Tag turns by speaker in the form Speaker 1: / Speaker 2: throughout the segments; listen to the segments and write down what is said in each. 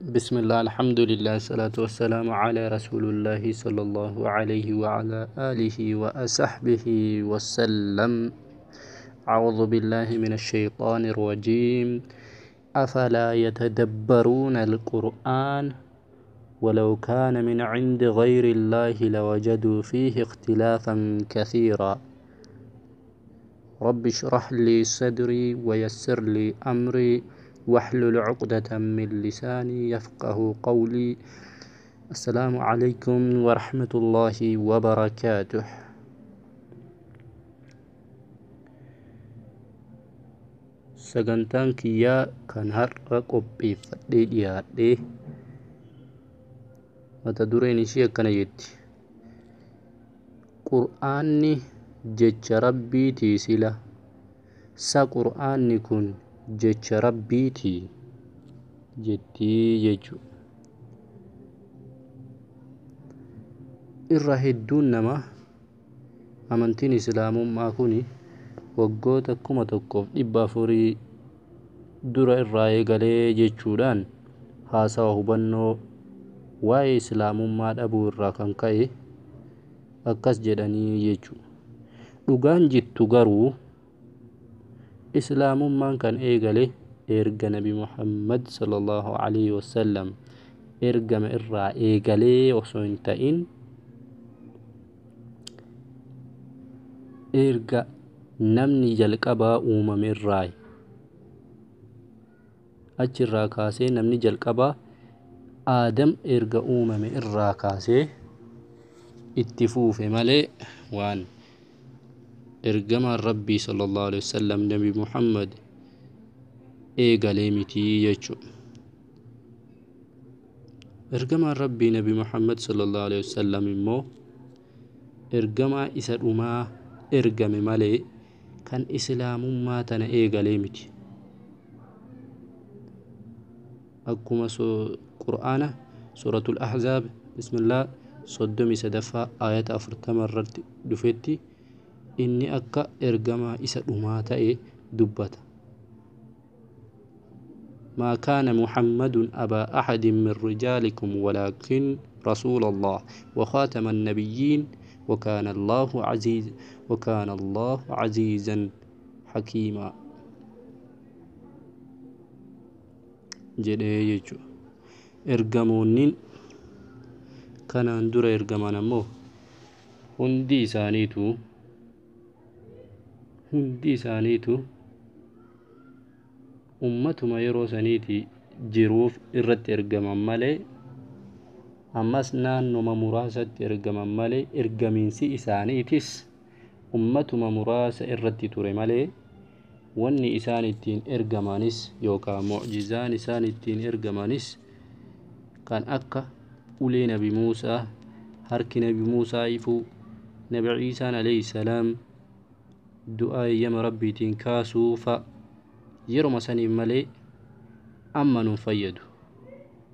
Speaker 1: بسم الله، الحمد لله، الصلاة والسلام على رسول الله صلى الله عليه وعلى آله وصحبه وسلم. أعوذ بالله من الشيطان الرجيم. أفلا يتدبرون القرآن ولو كان من عند غير الله لوجدوا فيه اختلافا كثيرا. رب اشرح لي صدري ويسر لي أمري واحلل عقدة من لساني يفقه قولي. السلام عليكم ورحمة الله وبركاته. Sagantaan kiyyaa kan har'a qopheeffadhee dhiyaadhe mata dureen ishii akkana jetti: Qur'aanni jecha Rabbiitii? Sila sa Qur'aanni kun jecha Rabbiitii jettii jechu. Irra hedduun nama amantiin Islaamummaa kun waggoota 1400 dura irraa eegalee jechuudhaan haasawa hubannoo waa'ee Islaamummaa dhabuu irraa kan ka'e akkas jedhanii jechu. Dhugaan jittu garuu Islaamummaan kan eegale erga Nabi Muhammad sallallahu alaihi wasallam ergame irraa eegalee osoo hin ta'in, erga namni jalqabaa uumame irraa, achirraa kaasee, namni jalqabaa Aadam erga uumame irraa kaasee itti fuufe malee waan ergamaan Rabbii sallallahu alaihi wasallam Nabi Muhammad eegalee mitii jechu. Ergamaan Rabbii Nabi Muhammad sallallahu alaihi wasallam immoo ergamaa isa dhumaa ergame malee kan Islaamummaa tana eegalee miti. Akkuma Qur'aana Suuratul Ahzaab, bismillah, 33ffaa ayata 40 irratti dhufetti, inni akka ergamaa isa dhumaa ta'e dubbata. ما كان محمد أبا أحد من رجالكم ولكن رسول الله وخاتم النبيين وكان الله عزيز وكان الله عزيزا حكيما jedhee jechuudha. Ergamoonni kanaan dura ergaman ammoo hundi isaaniitu ummatuma yeroo saniiti jiruuf irratti ergaman malee, ammas naannoma muraasatti ergaman malee, ergamiinsi isaaniitis ummatuma muraasa irratti ture malee, wanni isaan ittiin ergamanis yookaan mucjizaan isaan ittiin ergamanis kan akka ulee Nabi Muusaa, harki Nabi Muusaa ifuu, Nabi Ciisaan alayhi salaam du'aa eeyyama Rabbiitiin kaasuu fa'a yeroma saniif malee amma nun fayyadu.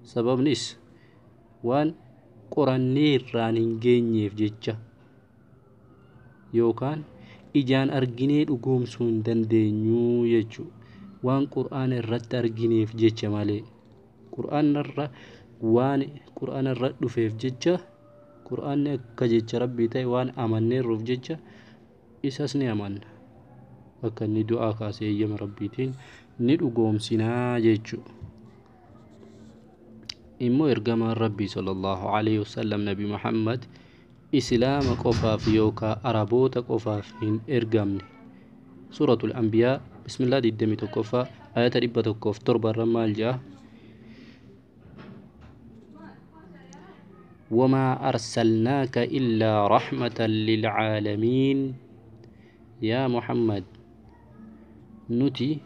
Speaker 1: Sababnis waan qorannee irraan hin geenyeef jecha, yookaan ijaan arginee dhugoomsuu hin dandeenyu jechuu, waan Qur'aana irratti argineef jecha malee. Qur'aana waan Qur'aana irra dhufeef jecha, Qur'aanni akka jecha Rabbii ta'e waan amanneerruuf jecha isas ni amanna. Akka inni du'aa kaasee eeyyama Rabbiitiin ni dhugoomsinaa jechuu. Immoo ergamaan Rabbii sallallahu alaihi wasallam Nabi Muhammad Islaama qofaaf yookaan Araboota qofaaf hin ergamne. Suuratul Anbiyaa, bismillah, 21ffaa ayata 107 irra maal jedha? وما أرسلناك إلا رحمة للعالمين. يا محمد، nuti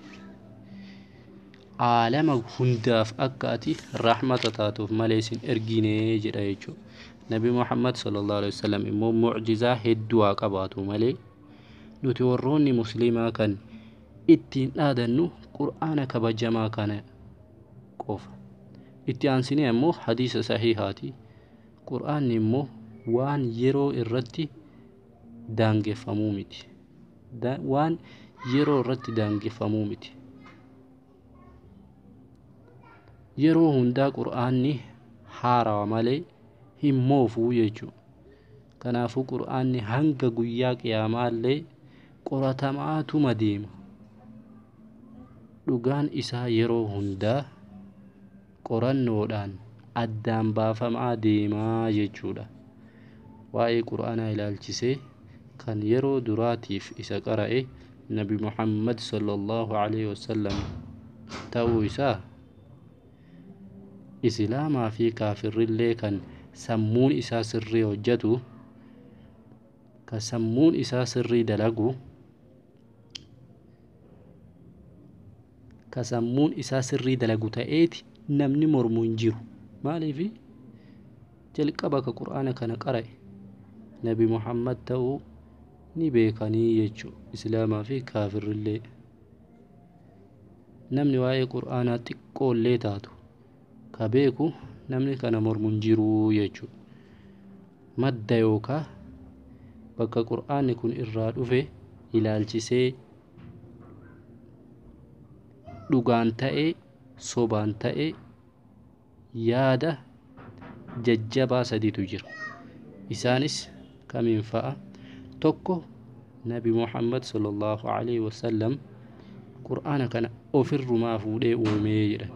Speaker 1: aalama hundaaf akka ati rahmata taatuuf malee sin erginee jedha jechuudha. Nabi Muhammad sallallahu alaihi wasallam immoo mucjizaa hedduu haa qabaatu malee, nuti warroonni Musliimaa kan ittiin dhaadannu Qur'aana kabajamaa kana qofa. Itti aansinee ammoo hadiisa sahihaati. Qur'aanni immoo waan yeroo irratti daangeffamuu miti. Waan yeroo irratti daangeffamuu miti. Yeroo hundaa qur'aanni haarawa malee hin moofuu jechuudha. Kanaafuu qur'aanni hanga guyyaa qiyaamaallee qoratamaatuma deema. Dhugaan isaa yeroo hundaa qorannoodhaan addaan baafamaa deemaa jechuudha. Waa'ee qur'aanaa ilaalchisee kan yeroo duraatiif isa qara'e Nabi Muhammad sallallahu alaihi wasallam ta'uu isaa Islaamaa fi kaafirrillee kan sammuun isaa sirrii hojjetu, kan sammuun isaa sirrii dalagu, ka sammuun isaa sirrii dalagu ta'eeti namni mormu hin jiru. Maaliif jalqaba ka qur'aana kana qara'e Nabi Muhammad ta'uu ni beekanii jechuudha. Islaamaa fi kaafirrillee namni waa'ee qur'aanaa xiqqoollee taatu ka beeku namni kana mormu hin jiru jechuudha. Madda yookaa bakka qur'aanni kun irraa dhufe ilaalchisee dhugaan ta'ee sobaan ta'ee yaada jajjabaa sadiitu jira. Isaanis kamiin fa'a? Tokko, Nabi Muhammad sallallahu alaihi wasallam qur'aana kana ofirrumaa fuudhee uumee jedhan.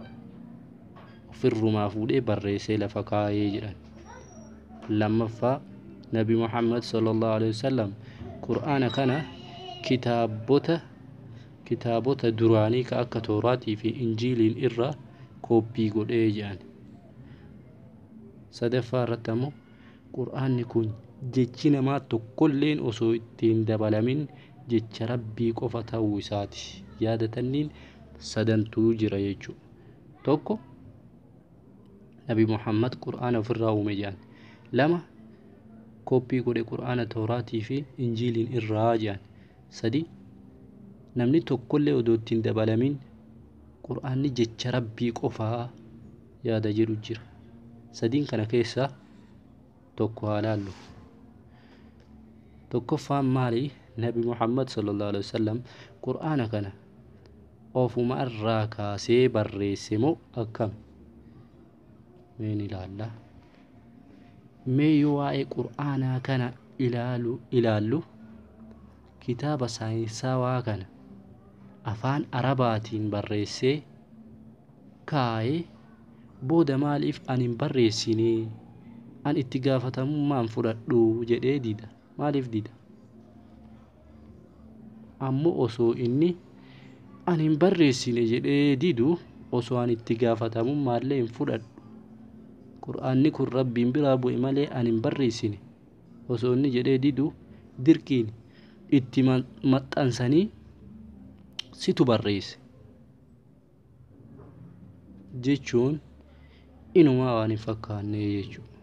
Speaker 1: Ofirrumaa fuudhee barreessee lafa kaayee jedhan. Lammaffaa, Nabi Muhammad sallallahu alaihi wasallam qur'aana kana kitaabota duraanii ka akka Tooraatii fi Injiiliin irraa kooppii godhee jedhan. Sadaffaa irratti ammoo qur'aanni kun jechi namaa tokkolleen osoo ittiin dabalamin jecha Rabbii qofa ta'uu isaati. Yaadatanniin sadantuu jira jechuudha. Tokko, Nabi Muhammad qur'aana ofirraa uume jedhan. Lama, kooppii godhe qur'aana Tooraatii fi Injiiliin irraa jedhan. Sadi, namni tokkollee odoo ittiin dabalamin qur'aanni jecha Rabbii qofaa yaada jedhu jira. Sadiin kana keessaa tokko haa laallu. Tokkoffaan maali? Nabi Muhammad sallallahu alaihi wasallam qur'aana kana ofuma irraa kaasee barreesse moo akkam? Mee ni ilaalla. Mee yoo waa'ee qur'aanaa kana ilaallu kitaaba saayinsawaa kana afaan Arabaatiin barreessee kaa'ee booda maaliif ani hin barreessine, an itti gaafatamummaan fudhadhu jedhee dida? Maaliif dida? Ammoo osoo inni ani hin barreessine jedhee didu, osoo ani itti gaafatamummaallee hin fudhadhu, qur'aanni kun Rabbiin biraa bu'e malee ani hin barreessine osoo inni jedhee didu, dirqiin itti maxxansanii situ barreesse jechuun inumaa waan hin fakkaanne jechuudha.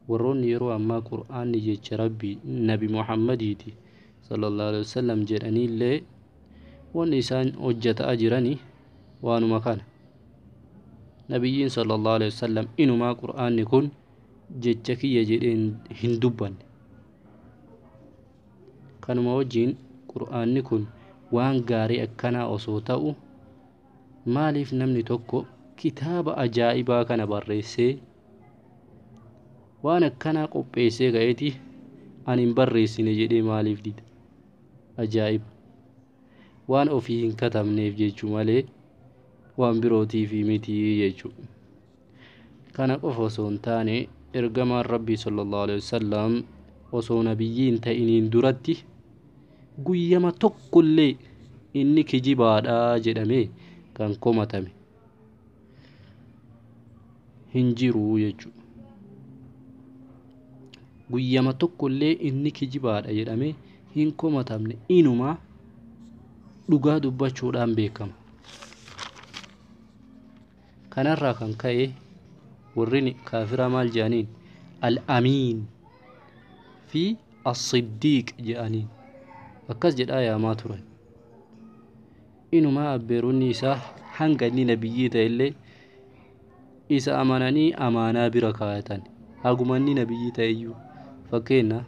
Speaker 1: Warroonni yeroo ammaa qur'aanni jecha Rabbii Nabi Muhammadiiti sallallahu alaihi wasallam jedhaniillee wanni isaan hojjetaa jirani waanuma kana. Nabiyyiin sallallahu alaihi wasallam inumaa qur'aanni kun jecha kiyya jedhee hin dubbanne. Kanuma wajjiin qur'aanni kun waan gaarii akkanaa osoo ta'u maaliif namni tokko kitaaba ajaa'ibaa kana barreessee waan akkanaa qopheessee ka'eeti ani hin barreessine jedhee maaliif dida? Ajaa'iba! Waan ofii hin katabneef jechuu malee waan birootiif miti jechuu. Kana qofa osoo hin taane ergamaan Rabbii sallallahu alaihi wasallam osoo nabiyyii hin ta'iniin duratti guyyama tokkollee inni kijibaadha jedhamee kan komatame hin jiru jechuudha. Guyyama tokkollee inni kijibaadha jedhamee hin komatamne, inumaa dhugaa dubbachuudhaan beekama. Kanarraa kan ka'e warri kaafiraa maal jedhaniin? Al-Amiin fi As-Siddiiq jedhaniin akkas jedhaa yaamaa turan. Inumaa abbeeronni isaa hanga inni nabiyyii ta'ellee isa amananii amaanaa bira kaayatan. Haguma inni nabiyyii ta'eyyuu fakkeenya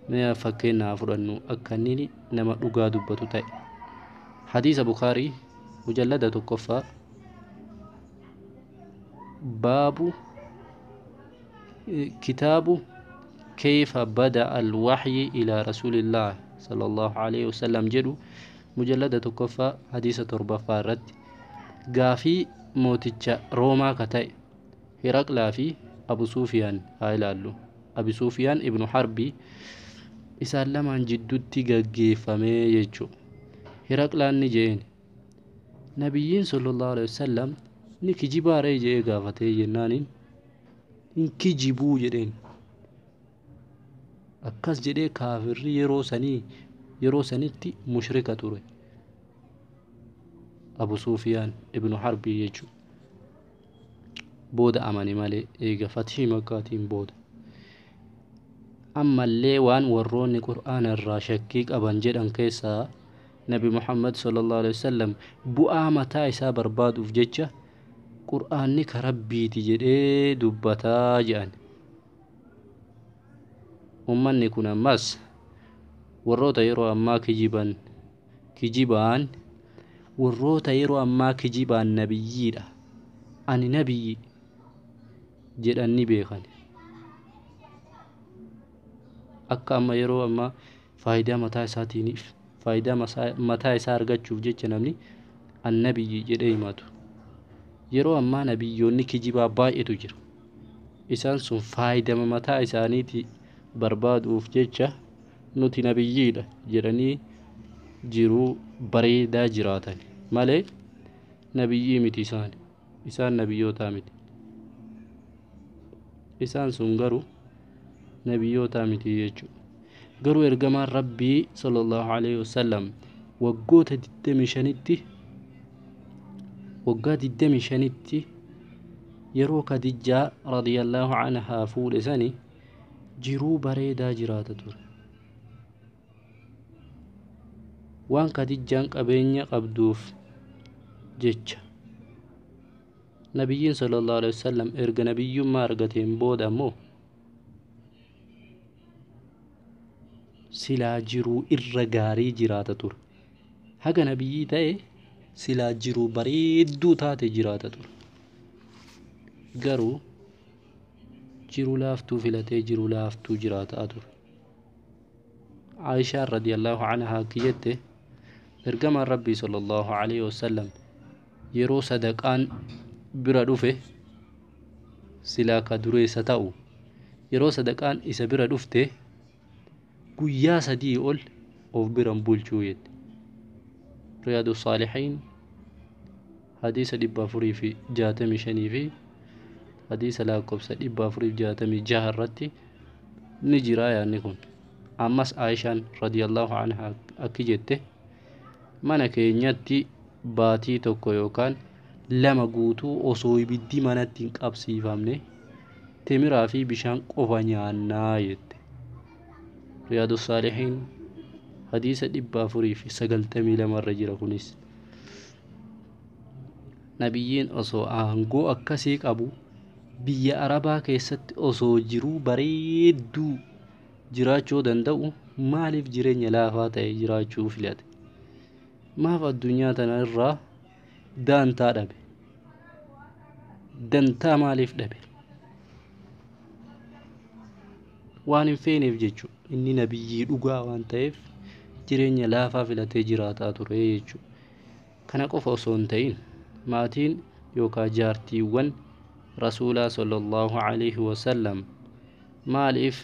Speaker 1: mee fakkeenya haa fudhannu akka inni nama dhugaa dubbatu ta'e. Hadiisa Bukaarii mujallada 1ffaa Baabu kitaabu kayfa bada'a alwaxyi ilaa rasuulillaah sallallahu alaihi wasallam jedhu mujallada 1ffaa hadiisa 7ffaa irratti gaafii mooticha Roomaa ka ta'e Hiraqlaa fi Abu Sufiyaan haa ilaallu. Abu Sufiyaan ibnu Harbii isaan lamaan jidduutti gaggeeffamee jechuu. Hiraqlaan ni jeen, nabiyyiin sallallahu alaihi wasallam ni kijibaaree jedhee gaafatee jennaaniin hin kijibuu jedheen. Akkas jedhee kaafirri yeroo sanitti mushrika ture. Abu Sufiyaan ibnu Harbii jechuu. Booda amane malee eega fathii Makkaatiin booda. Ammallee waan warroonni Qur'aana irraa shakkii qaban jedhan keessaa Nabi Muhammad sallallahu alaihi wasallam bu'aa mataa isaa barbaaduuf jecha Qur'aanni ka Rabbiiti jedhee dubbataa jedhan. Ummanni kun ammas warroota yeroo ammaa kijibaan warroota yeroo ammaa kijibaan nabiyyiidha, ani nabiyyi jedhan ni beekan. Akka amma yeroo ammaa faayidaa mataa isaatiiniif faayidaa mataa isaa argachuuf jecha namni annabiyyi jedhee himatu. Yeroo ammaa nabiyyoonni kijibaa baay'eetu jira. Isaan sun faayidama mataa isaaniiti barbaaduuf jecha nuti nabiyyiidha jedhanii jiruu bareedaa jiraatan malee nabiyyii miti isaan. Isaan nabiyyootaa miti. Isaan sun garuu nabiyyootaa miti jechuudha. Garuu ergamaan Rabbii sallallahu alaihi wasallam waggoota 25tti waggaa 25tti yeroo Khadijaa radiyallahu anhaa fuudhe sani jiruu bareedaa jiraata ture. Waan Khadijaan qabeenya qabduuf jecha nabiyyiin sallallahu alaihi wasallam erga nabiyyummaa argateen booda ammoo silaa jiruu irra gaarii jiraata ture. Haga nabiyyii ta'e silaa jiruu bareedduu taate jiraata ture. Garuu jiruu laaftuu filatee jiruu laaftuu jiraataa ture. Aayishaan radiyallahu anhaa akki jette, ergamaan Rabbii sallallahu alaihi wasallam yeroo sadaqaan bira dhufe silaa ka dureessa ta'u, yeroo sadaqaan isa bira dhufte guyyaa 3 ol of biran bulchuu jette. Riyaadu Saalihiin hadiisa 465 fi hadiisa lakkoofsa 466 irratti ni jira yaadni kun. Ammas Aayishaan radiyallahu anhaa akki jette, mana keenyatti baatii 1 yookaan 2 guutuu osoo ibiddi manatti hin qabsiifamne timiraa fi bishaan qofa nyaannaa jette. Riyaadu Saalihiin hadiisa 492 irra jira kunis. Nabiyyiin osoo aangoo akkasii qabu biyya Arabaa keessatti osoo jiruu bareedduu jiraachuu danda'u maaliif jireenya laafaa ta'e jiraachuu filate? Maaf addunyaa tana irraa daantaa dhabe? Dantaa maaliif dhabe? Waan hin feeneef jechuudha. Inni nabiyyii dhugaa waan ta'eef jireenya laafaa filatee jiraataa ture jechuudha. Kana qofa osoo hin ta'in maatiin yookaan jaartiiwwan Rasuulaa sallallahu alaihi wasallam maaliif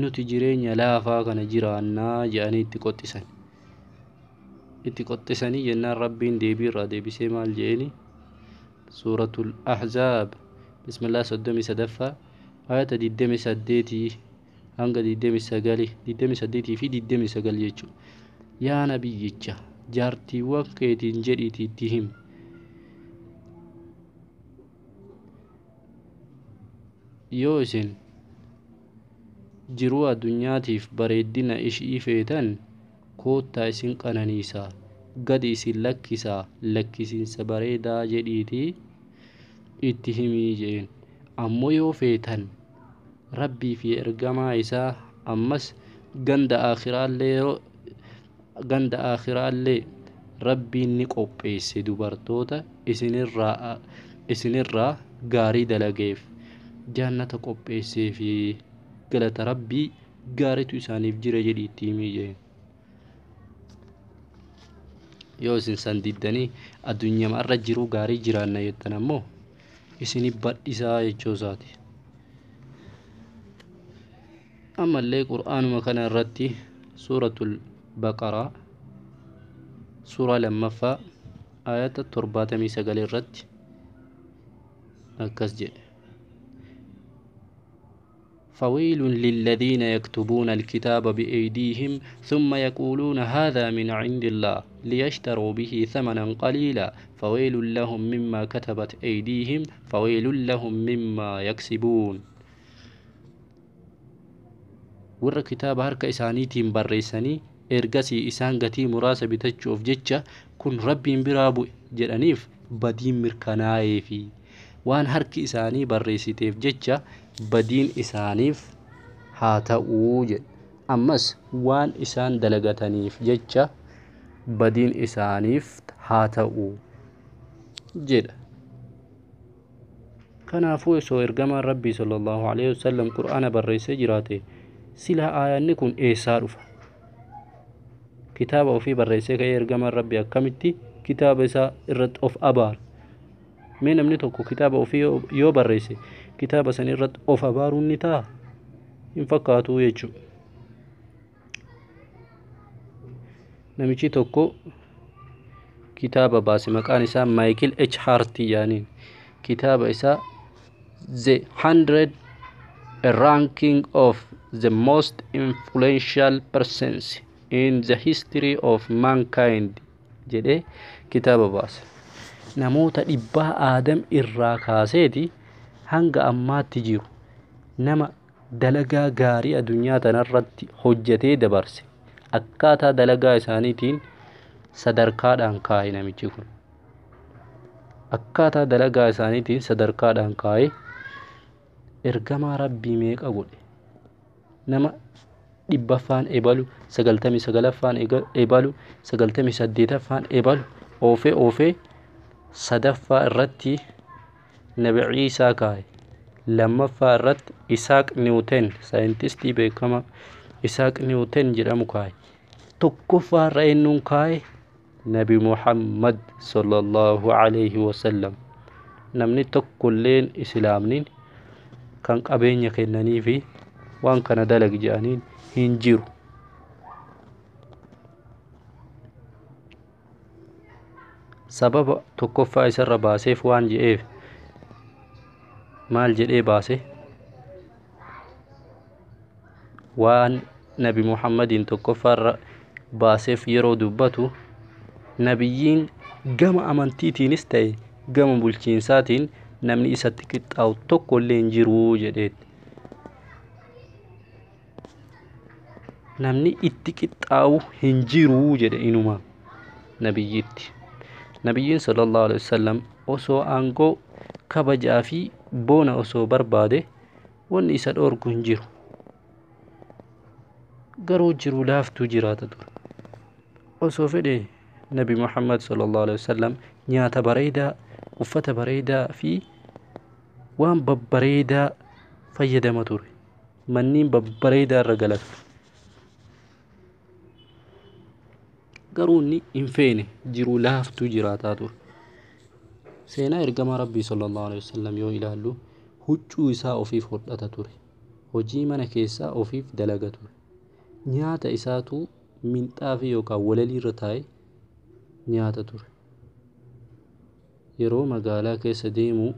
Speaker 1: nuti jireenya laafaa kana jiraannaa jedhanii itti qoxxisan. Itti qoxxisanii jennaan Rabbiin deebii irraa deebisee maal jedheeni? Suuratul Ahzaab bismillah 33ffaa ayata 28 hanga 29, 28 fi 29 jechuudha. Yaa nabiyyicha jaartiiwwan keetiin jedhiitii itti himi. Yoo isin jiruu addunyaatiif bareedina ishii feetan koottaa isin qananiisaa, gadi isin lakkisaa, lakkisiinsa bareedaa jedhiitii itti himii jeen. Ammoo yoo feetan Rabbii fi ergamaa isaa ammas ganda aakhiraallee Rabbiin ni qopheesse dubartoota isinirraa gaarii dalageef jannata qopheessee fi galata rabbii gaariitu isaaniif jira jedhi itti himii jeen. Yoo isin san diddanii addunyaa irra jiruu gaarii jiraanna jettan ammoo isini badhisaa jechuu isaati. Ammallee qur'aanuma kana irratti suuratul baqaraa suuraa 2ffaa ayata 79 irratti akkas jedhe: فويل للذين يكتبون الكتاب بأيديهم ثم يقولون هذا من عند الله ليشتروا به ثمنا قليلا فويل لهم مما كتبت أيديهم فويل لهم مما يكسبون. Warra kitaaba harka isaaniitiin barreessanii ergasii isaan gatii muraasa bitachuuf jecha kun rabbiin biraa bu'e jedhaniif badiin mirkanaa'ee fi waan harki isaanii barreessiteef jecha badiin isaaniif haa ta'uu jedhe. Ammas waan isaan dalagataniif jecha badiin isaaniif haa ta'uu jedha. Kanaafuu osoo ergamaan rabbii sallallahu alaihi wasallam qur'aana barreessee jiraate silaa aayanni kun eessaa dhufa? Kitaaba ofii barreessee ka'ee ergamaan rabbii akkamitti kitaaba isaa irratti of abaara? Mee namni tokko kitaaba ofii yoo barreesse kitaaba san irratti of abaaruun ni ta'a? Hin fakkaatu jechuudha. Namichi tokko kitaaba baase maqaan isaa Maayikil H. Hart jedhaniin. Kitaaba isaa The 100 A Ranking of the Most Influential Persons in the History of Mankind jedhee kitaaba baase. Namoota dhibbaa aadam irraa kaaseeti hanga ammaatti jiru nama dalagaa gaarii addunyaa tanarratti hojjetee dabarse akkaataa dalagaa isaaniitiin sadarkaadhaan kaa'e namichi kun. Akkaataa dalagaa isaaniitiin sadarkaadhaan kaa'e ergamaa rabbii meeqa godhe? Nama 100ffaan ebalu, 99ffaan ebalu, 98ffaan ebalu, oofee oofee 3ffaa irratti Nabi Ciisaa kaa'e. 2ffaa irratti Isaaq Niwuten saayintistii beekamaa Isaaq Niwuten jedhamu kaa'e. 1ffaa irra eenyuun kaa'e? Nabi Muhammad sallallahu alaihi wasallam. Namni tokkolleen islaamniin kan qabeenya kennanii fi waan kana dalagi jedhaniin hin jiru. Sababa 1ffaa isarra baaseef waan je'eef maal jedhee baase? Waan Nabi Muhammadiin 1ffaarra baaseef yeroo dubbatu nabiyyiin gama amantiitiinis ta'e gama bulchiinsaatiin namni isatti qixxaawu tokkollee hin jiru jedheen. Namni itti qixxaawu hin jiru jedhe inuma nabiyyiitti. Nabiyyiin sallallahu alaihi wasallam osoo aangoo kabajaa fi boona osoo barbaade wanni isa dhoorgu hin jiru. Garuu jiru laaftuu jiraata ture. Osoo fedhe Nabi Muhammad sallallahu alaihi wasallam nyaata bareedaa, uffata bareedaa fi waan babbareedaa fayyadama ture. Manneen babbareedaa irra gala ture. Garuu inni hin feene jiruu laaftuu jiraataa ture. Seenaa ergamaa rabbii sallallahu alaihi wasallam yoo ilaallu huccuu isaa ofiif hodhata ture. Hojii mana keessaa ofiif dalaga ture. Nyaata isaatu minxaafii yookaan walalii irra taa'ee nyaata ture. Yeroo magaalaa keessa deemu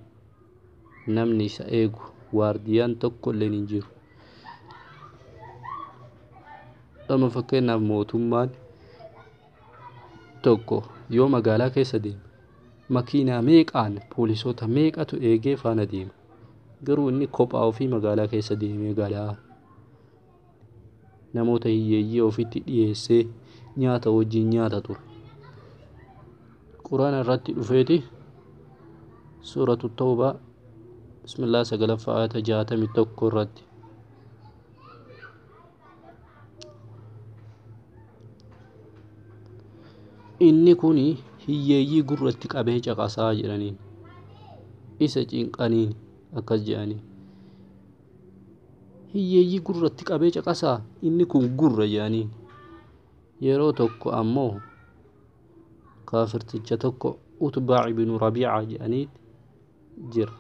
Speaker 1: namni isa eegu waardiyaan tokko illee hin jiru. Amma fakkeenyaaf mootummaan tokko yoo magaalaa keessa deeme makiinaa meeqaan poolisoota meeqatu eegee faana deema. Garuu inni kophaa ofii magaalaa keessa deemee galaa. Namoota hiyyeeyyii ofitti dhiyeessee nyaata wajjin nyaata ture. Quraana irratti dhufeeti suuratu Tawbaa bismillah 9ffaa ayata 61 irratti. Inni kun hiyyeeyyii gurratti qabee caqasaa jedhaniin. Isa cinqaniin akkas jedhanii. Hiyyeeyyii gurratti qabee caqasaa, inni kun gurra jedhanii. Yeroo tokko ammoo kaafirticha tokko Utbaa ibnu Rabiica jedhanii jira.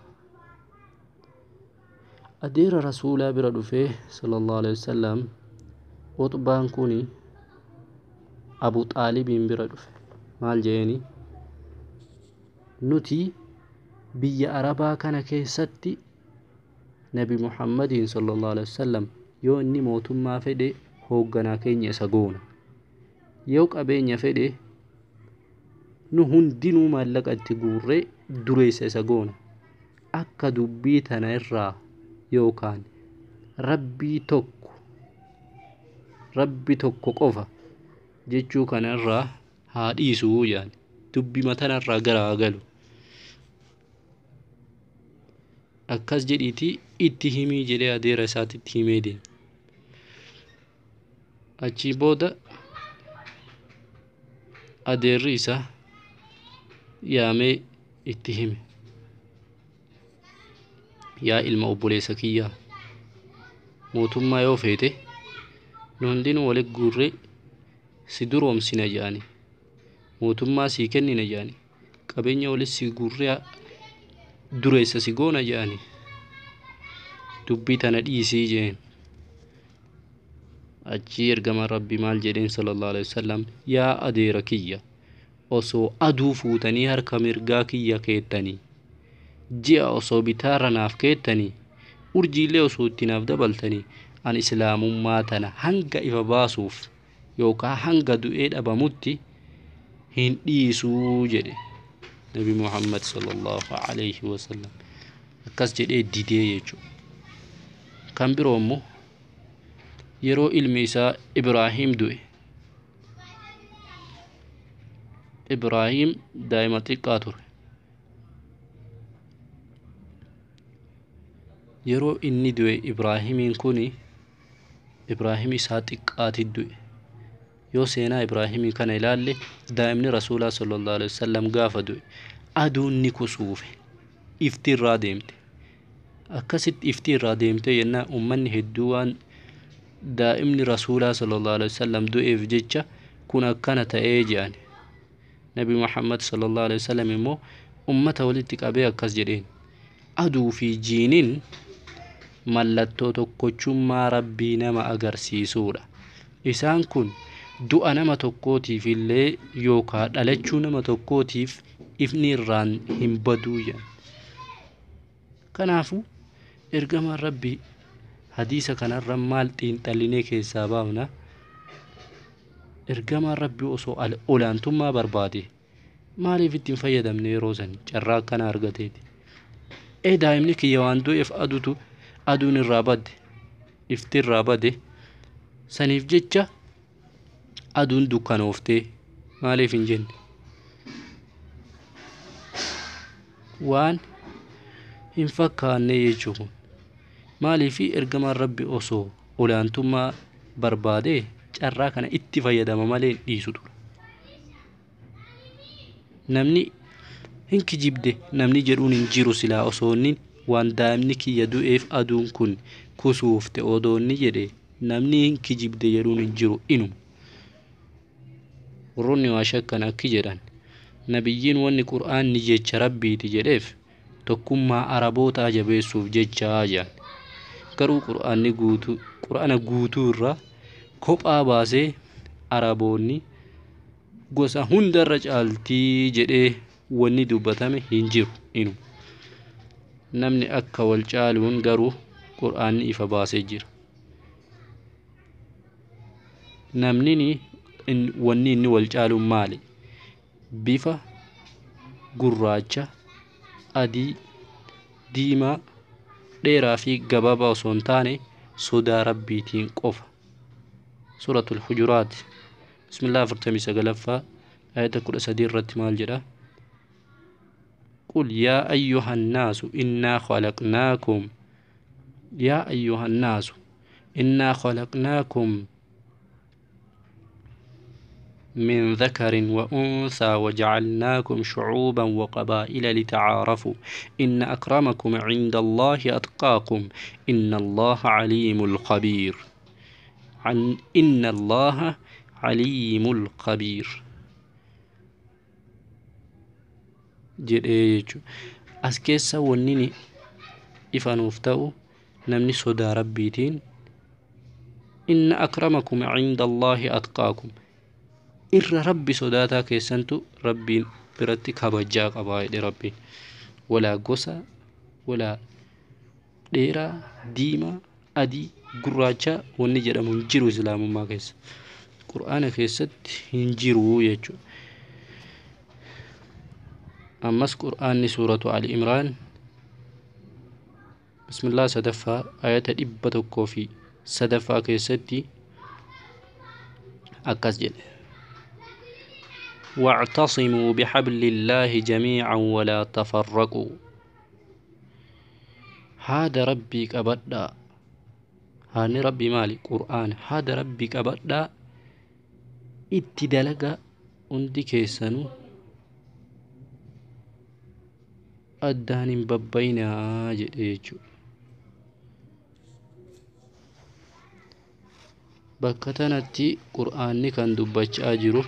Speaker 1: Adeera Rasuulaa bira dhufee sallallahu alaihi wasallam. Utbaan kun Abu Xaalibiin bira dhufe. Maal jeeni? Nuti biyya Arabaa kana keessatti Nabi Muhammadiin sallallahu alaihi wasallam yoo inni mootummaa fedhe hoogganaa keenya isa goona, yoo qabeenya fedhe nu hundinuu maallaqa itti guurree dureessa isa goona. Akka dubbii tana irraa yookaan Rabbii tokko, Rabbi tokko qofa jechuu kana irraa haa dhiisuu jedhan, dubbii tanarraa gara haa galu. Akkas jedhiitii itti himii jedhee adeera isaatitti himee deeme. Achii booda adeerri isaa yaamee itti hime. Yaa ilma obboleessa kiyyaa, mootummaa yoo feete nu hundinuu walitti guurree si duroomsina jedhani, mootummaa sii kennina jedhani, qabeenya walitti si guurree dureessa si goona jedhani, dubbii tana dhiisii jeen. Achii ergamaan Rabbii maal jedheen sallallahu alaihi wasallam? Yaa adeera kiyya, osoo aduu fuutanii harka mirgaa kiyya keettanii, ji'a osoo bitaarra naaf keettanii, urjiilee osoo itti naaf dabaltanii, an islaamummaa tana hanga ifa baasuuf yookaan hanga du'ee dhabamutti hin dhiisuu jedhe Nabi Muhammad sallallahu alaihi wasallam. Akkas jedhee didee jechuudha. Kan biroo immoo yeroo ilmi isaa Ibraahim du'e. Ibraahim daa'ima xiqqaa ture. Yeroo inni du'e Ibraahimiin kuni Ibraahim isaa xiqqaati du'e. Yoo seenaa Ibraahimii kana ilaalle, daa'imni Rasuulaa sallallahu alaihi wasallam gaafa du'e aduun ni kusuufe, ifti irraa deemte. Akkasitti ifti irraa deemte jennaan ummanni hedduu waan daa'imni Rasuulaa sallallahu alaihi wasallam du'eef jecha kun akkana ta'ee jedhan. Nabi Muhammad sallallahu alaihi wasallam immoo ummata walitti qabee akkas jedheen: aduu fi jiiniin mallattoo tokkochummaa Rabbii nama agarsiisuudha. Isaan kun du'a nama tokkootiif illee yookaan dhalachuu nama tokkootiif ifni irraan hin baduu jedhan. Kanaafuu ergamaan Rabbii hadiisa kanarra maal xiinxallinee keessaa baafna? Ergamaan Rabbii osoo olaantummaa barbaade maaliif ittiin fayyadamne yeroo san carraa akkana argateeti? Ee, daa'imni kiyya waan du'eef aduutu aduun irraa badde, ifti irraa bade, saniif jecha aduun dukkanooftee maaliif hin jenne? Waan hin fakkaanne jechuun maaliif ergamaan Rabbi osoo olaantummaa barbaade carraa kana itti fayyadama malee hin dhiisu ture. Namni hin kijibde namni jedhuun hin jiru silaa osoo inni waan daa'imni kiyya du'eef aduun kun kusuufte odoo inni jedhe namni hin kijibde jedhuun hin jiru inuma. Warroonni waa shakkan akki jedhan, nabiyyiin wanni qur'aanni jecha Rabbiiti jedheef tokkummaa Arabootaa jabeessuuf jechaa jedhan. Garuu qur'aanni guutuu qur'aana guutuu irraa kophaa baasee Araboonni gosa hundarra caaltii jedhee wanni dubbatame hin jiru inuma. Namni akka wal caaluun garuu qur'aanni ifa baasee jira. Namni wanni inni wal caaluun maali? Bifa gurraacha, adii, diimaa, dheeraa fi gabaabaa osoo hin taane sodaa Rabbiitiin qofa. Suuratul Hujuraat bismillah 49ffaa ayata 13 irratti maal jedha? Qul yaa ayyuha nnaasu innaa khalaqnaakum, yaa ayyuha nnaasu innaa khalaqnaakum من ذكر وأنثى وجعلناكم شعوبا وقبائل لتعارفوا إن أكرمكم عند الله أتقاكم إن الله عليم الخبير. عن إن الله عليم الخبير jedhee jechuudha. As keessa wanni ifa nuuf ta'u namni sodaa rabbiitiin inna akramakum cinda Allaahi atqaakum, irra rabbi sodaataa keessantu rabbiin biratti kabajaa qabaa jedhe rabbiin. Walaa gosa, walaa dheeraa, diimaa, adii, gurraacha wanni jedhamu hin jiru islaamummaa keessa. Qur'aana keessatti hin jiru jechuudha. Ammas qur'aanni suuratu Ali Imraan bismillah sadaffaa ayata 103ffaa keessatti akkas jedhe: واعتصموا بحبل الله جميعا ولا تفرقوا. هذا ربي قبدا، هاني ربي مالي قرآن، هذا ربي قبدا اتدلقا undi keessanuu addaan hin babbayinaa jedhe jechuudha. Bakka tanatti qur'aanni kan dubbachaa jiru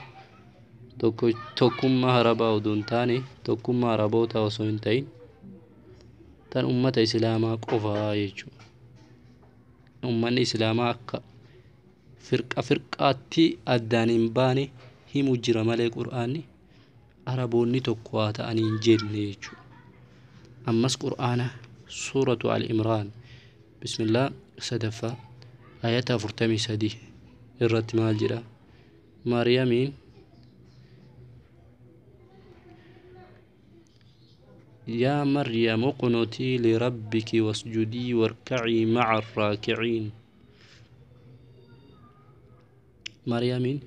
Speaker 1: tokkummaa arabaa odoo hin taane, tokkummaa arabootaa osoo hin ta'in tan ummata islaamaa qofaa jechuudha. Ummanni islaamaa akka firqa firqaatti addaan hin baane himu jira malee qur'aanni araboonni tokko haa ta'anii hin jenne jechuudha. Ammas qur'aana suuratu Al-Imraan bismillah sadaffaa ayata 43 irratti maal jedha? Maariyamiin يا مريم اقنتي لربك واسجدي واركعي مع الراكعين. مريم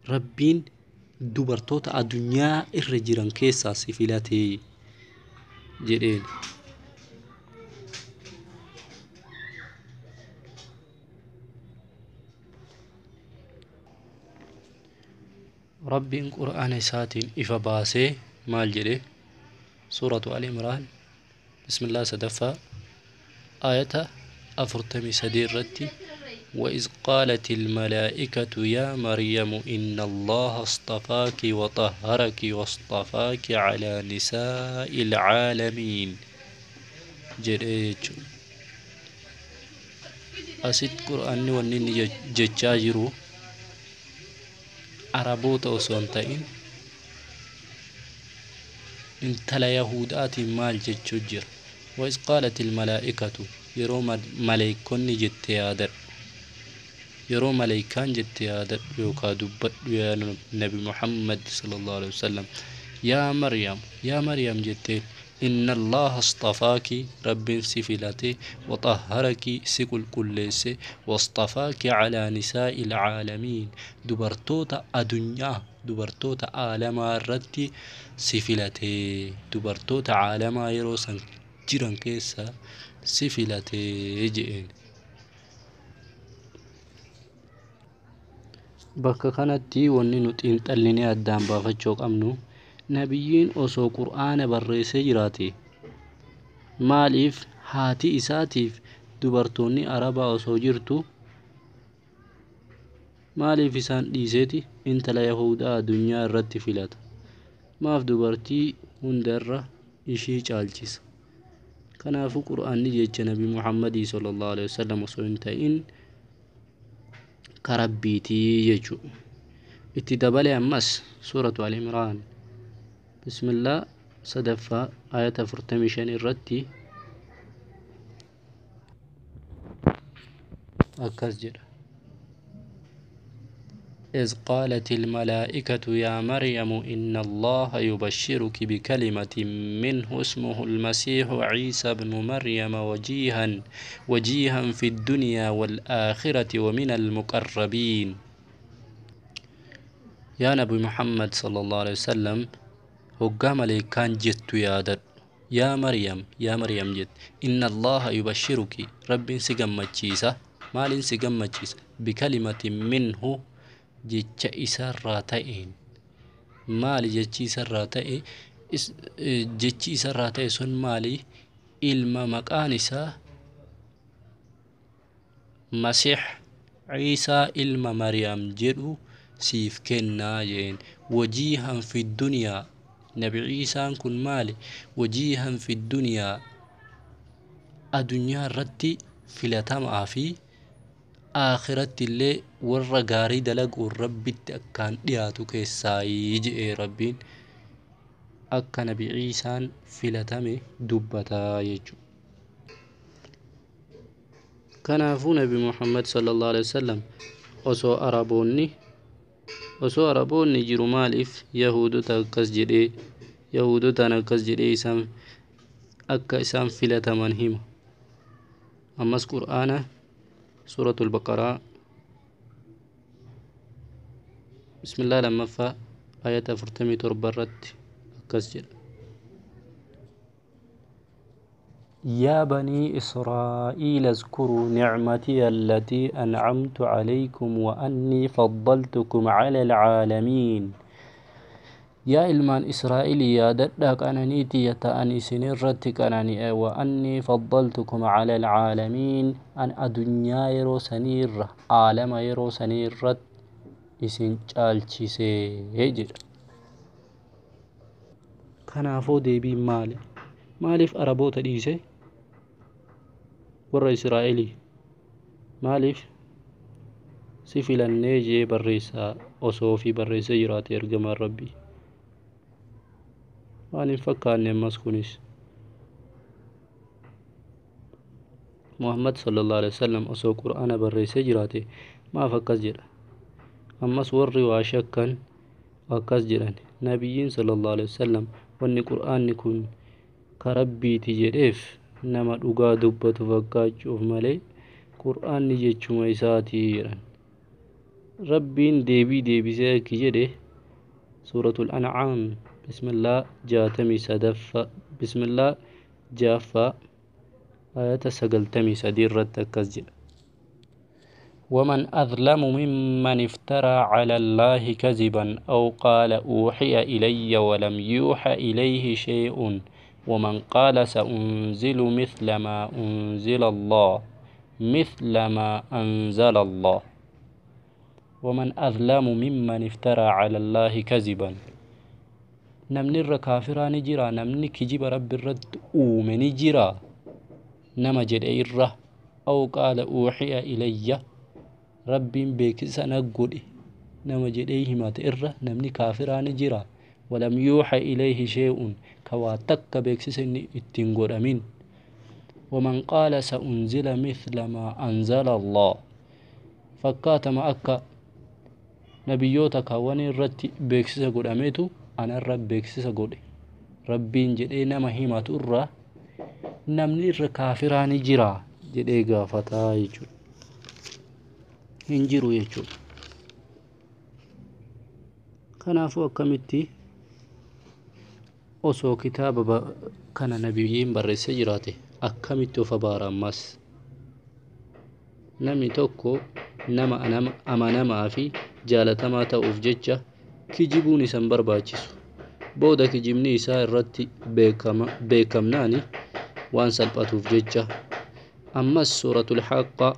Speaker 1: ربين dubartoota addunyaa irra jiran keessaa si filatee jedheen. Rabbiin qur'aana isaatiin ifa baasee maal jedhe? Suuratu Al-Imraan bismillah sadaffaa ayata 43 irratti: وإذ قالت الملائكة يا مريم إن الله اصطفاك وطهرك واصطفاك على نساء العالمين jedhe jechuudha. Asitti qur'aanni wanni inni jechaa jiru araboota osoo hin ta'in intala yahudaatiin maal jechuu jira? وإذ قالت الملائكة, yeroo maleeykonni jette yaadadhu, yeroo maleeykaan jette yaadadhu yookaa dubbadhu yaa nabi Muhammad sallallahu alaihi wasallam, yaa Maryam, yaa Maryam jetteen, إن الله اصطفاك, rabbiin si filate, وطهرك, si qulqulleesse, واصطفاك على نساء العالمين, dubartoota addunyaa, dubartoota aalamaa irratti si filate, dubartoota aalamaa yeroo san jiran keessa si filate jedheen. Bakka kanatti wanni nu xiinxallinee addaan baafachuu qabnu, nabiyyiin osoo qur'aana barreessee jiraate maaliif haati isaatiif dubartoonni arabaa osoo jirtu maaliif isaan dhiiseeti intala yahudaa addunyaa irratti filata? Maaf dubartii hundarra ishii caalchisa? Kanaafuu qur'aanni jecha nabi Muhammadii sallallahu alaihi wasallam osoo hin ta'in karabbiitii jechuudha. Itti dabale ammas suuratu Al-Imraan bismillah sadaffaa ayata 45 irratti akkas jedha: إذ قالت الملائكة يا مريم إن الله يبشرك بكلمة منه اسمه المسيح عيسى بن مريم وجيها في الدنيا والآخرة ومن المقربين. يا نبي محمد صلى الله عليه وسلم, hoggaa maleekaan jettu yaadadhu, yaa Maryam, yaa Maryam jette, إن الله يبشرك, rabbiin si gammachiisa. Maaliin si gammachiisa? Bikalimatin minhu, jecha isarraa ta'een. Maali jechi isarraa ta'e? Jechi isarraa ta'e sun maali? Ilma maqaan isaa Masiix Ciisaa ilma Mariyaam jedhu siif kennaa jeen. Wajiihan fi duniyaa, Nabi Ciisaan kun maali? Wajiihan fi duniyaa, adunyaa irratti filatamaa fi aakiratti illee warra gaarii dalaguun Rabbitti akkaan dhiyaatu keessaayii je'ee Rabbiin akka Nabi Ciisaan filatame dubbataa jechuudha. Kanaafuu Nabi Muhammad sallallahu alaihi wasallam osoo Araboonni jiru maaliif Yahudota akkas jedhee, Yahudotaan akkas jedhee isaan akka isaan filataman hima? Ammas Qur'aana Suuratul Baqaraa, bismillaa lammaffaa, ayata 47 irratti akkas jedha: يا بني إسرائيل اذكروا نعمتي التي أنعمت عليكم وأني فضلتكم على العالمين. Yaa ilmaan Israa'el, yaadadhaa qananii tiyya ta'an isin irratti qanani'e. وأني فضلتكم على العالمين, an adunyaa yeroo saniirra, aalama yeroo saniirratti isin caalchisee jedha. Kanaafuu deebiin maali? Maaliif Araboota dhiise? Warra Israa'elii maaliif si filannee jee barreessaa osoo fi barreessee jiraate ergamaan Rabbii? Waan hin fakkaanne. Ammas kunis Muhammad sallallahu alaihi wasallam osoo Qur'aana barreessee jiraate maaf akkas jedha? Ammas warri waa shakkan akkas jedhan: Nabiyyiin sallallahu alaihi wasallam wanni Qur'aanni kun ka Rabbiiti jedheef nama dhugaa dubbatu fakkaachuuf malee Qur'aanni jechuma isaatii jedhan. Rabbiin deebii deebisee akki jedhe: Suuratul An'aam, bismillaa 63ffaa, bismillaa ja'affaa, ayata 93 irratti akkas jedha: ومن أظلم ممن افترى على الله كذبا أو قال أوحي إلي ولم يوحى إليه شيء ومن قال سأنزل مثل ما أنزل الله مثل ما أنزل الله. ومن أظلم ممن افترى على الله كذبا, namni irra kaafiraa ni jira? Namni kijiba Rabbi irratti uume ni jira nama jedhe irra? أو قال أوحي إلي, Rabbiin beeksisa na godhe nama jedhee himate irra namni kaafiraa ni jira? ولم يوح إليه شيء, ka waa takka beeksisa inni ittiin godhamin. ومن قال سأنزل مثل ما أنزل الله, fakkaatama akka nabiyyoota kaawwanii irratti beeksisa godhameetu anarra beeksisa godhe Rabbiin jedhee nama himatu irra namni irra kaafiraa ni jira jedhee gaafataa jechuudha. Hin jiru jechuudha. Kanaafuu akkamitti osoo kitaaba kana nabiyyiin barreessee jiraate akkamitti of abaara? Ammas namni tokko nama amanamaa fi jaalatamaa ta'uuf jecha kijibuun isa hin barbaachisu. Booda kijibni isaa irratti beekamnaani waan salphatuuf jecha. Ammas Suuratul Haqqa,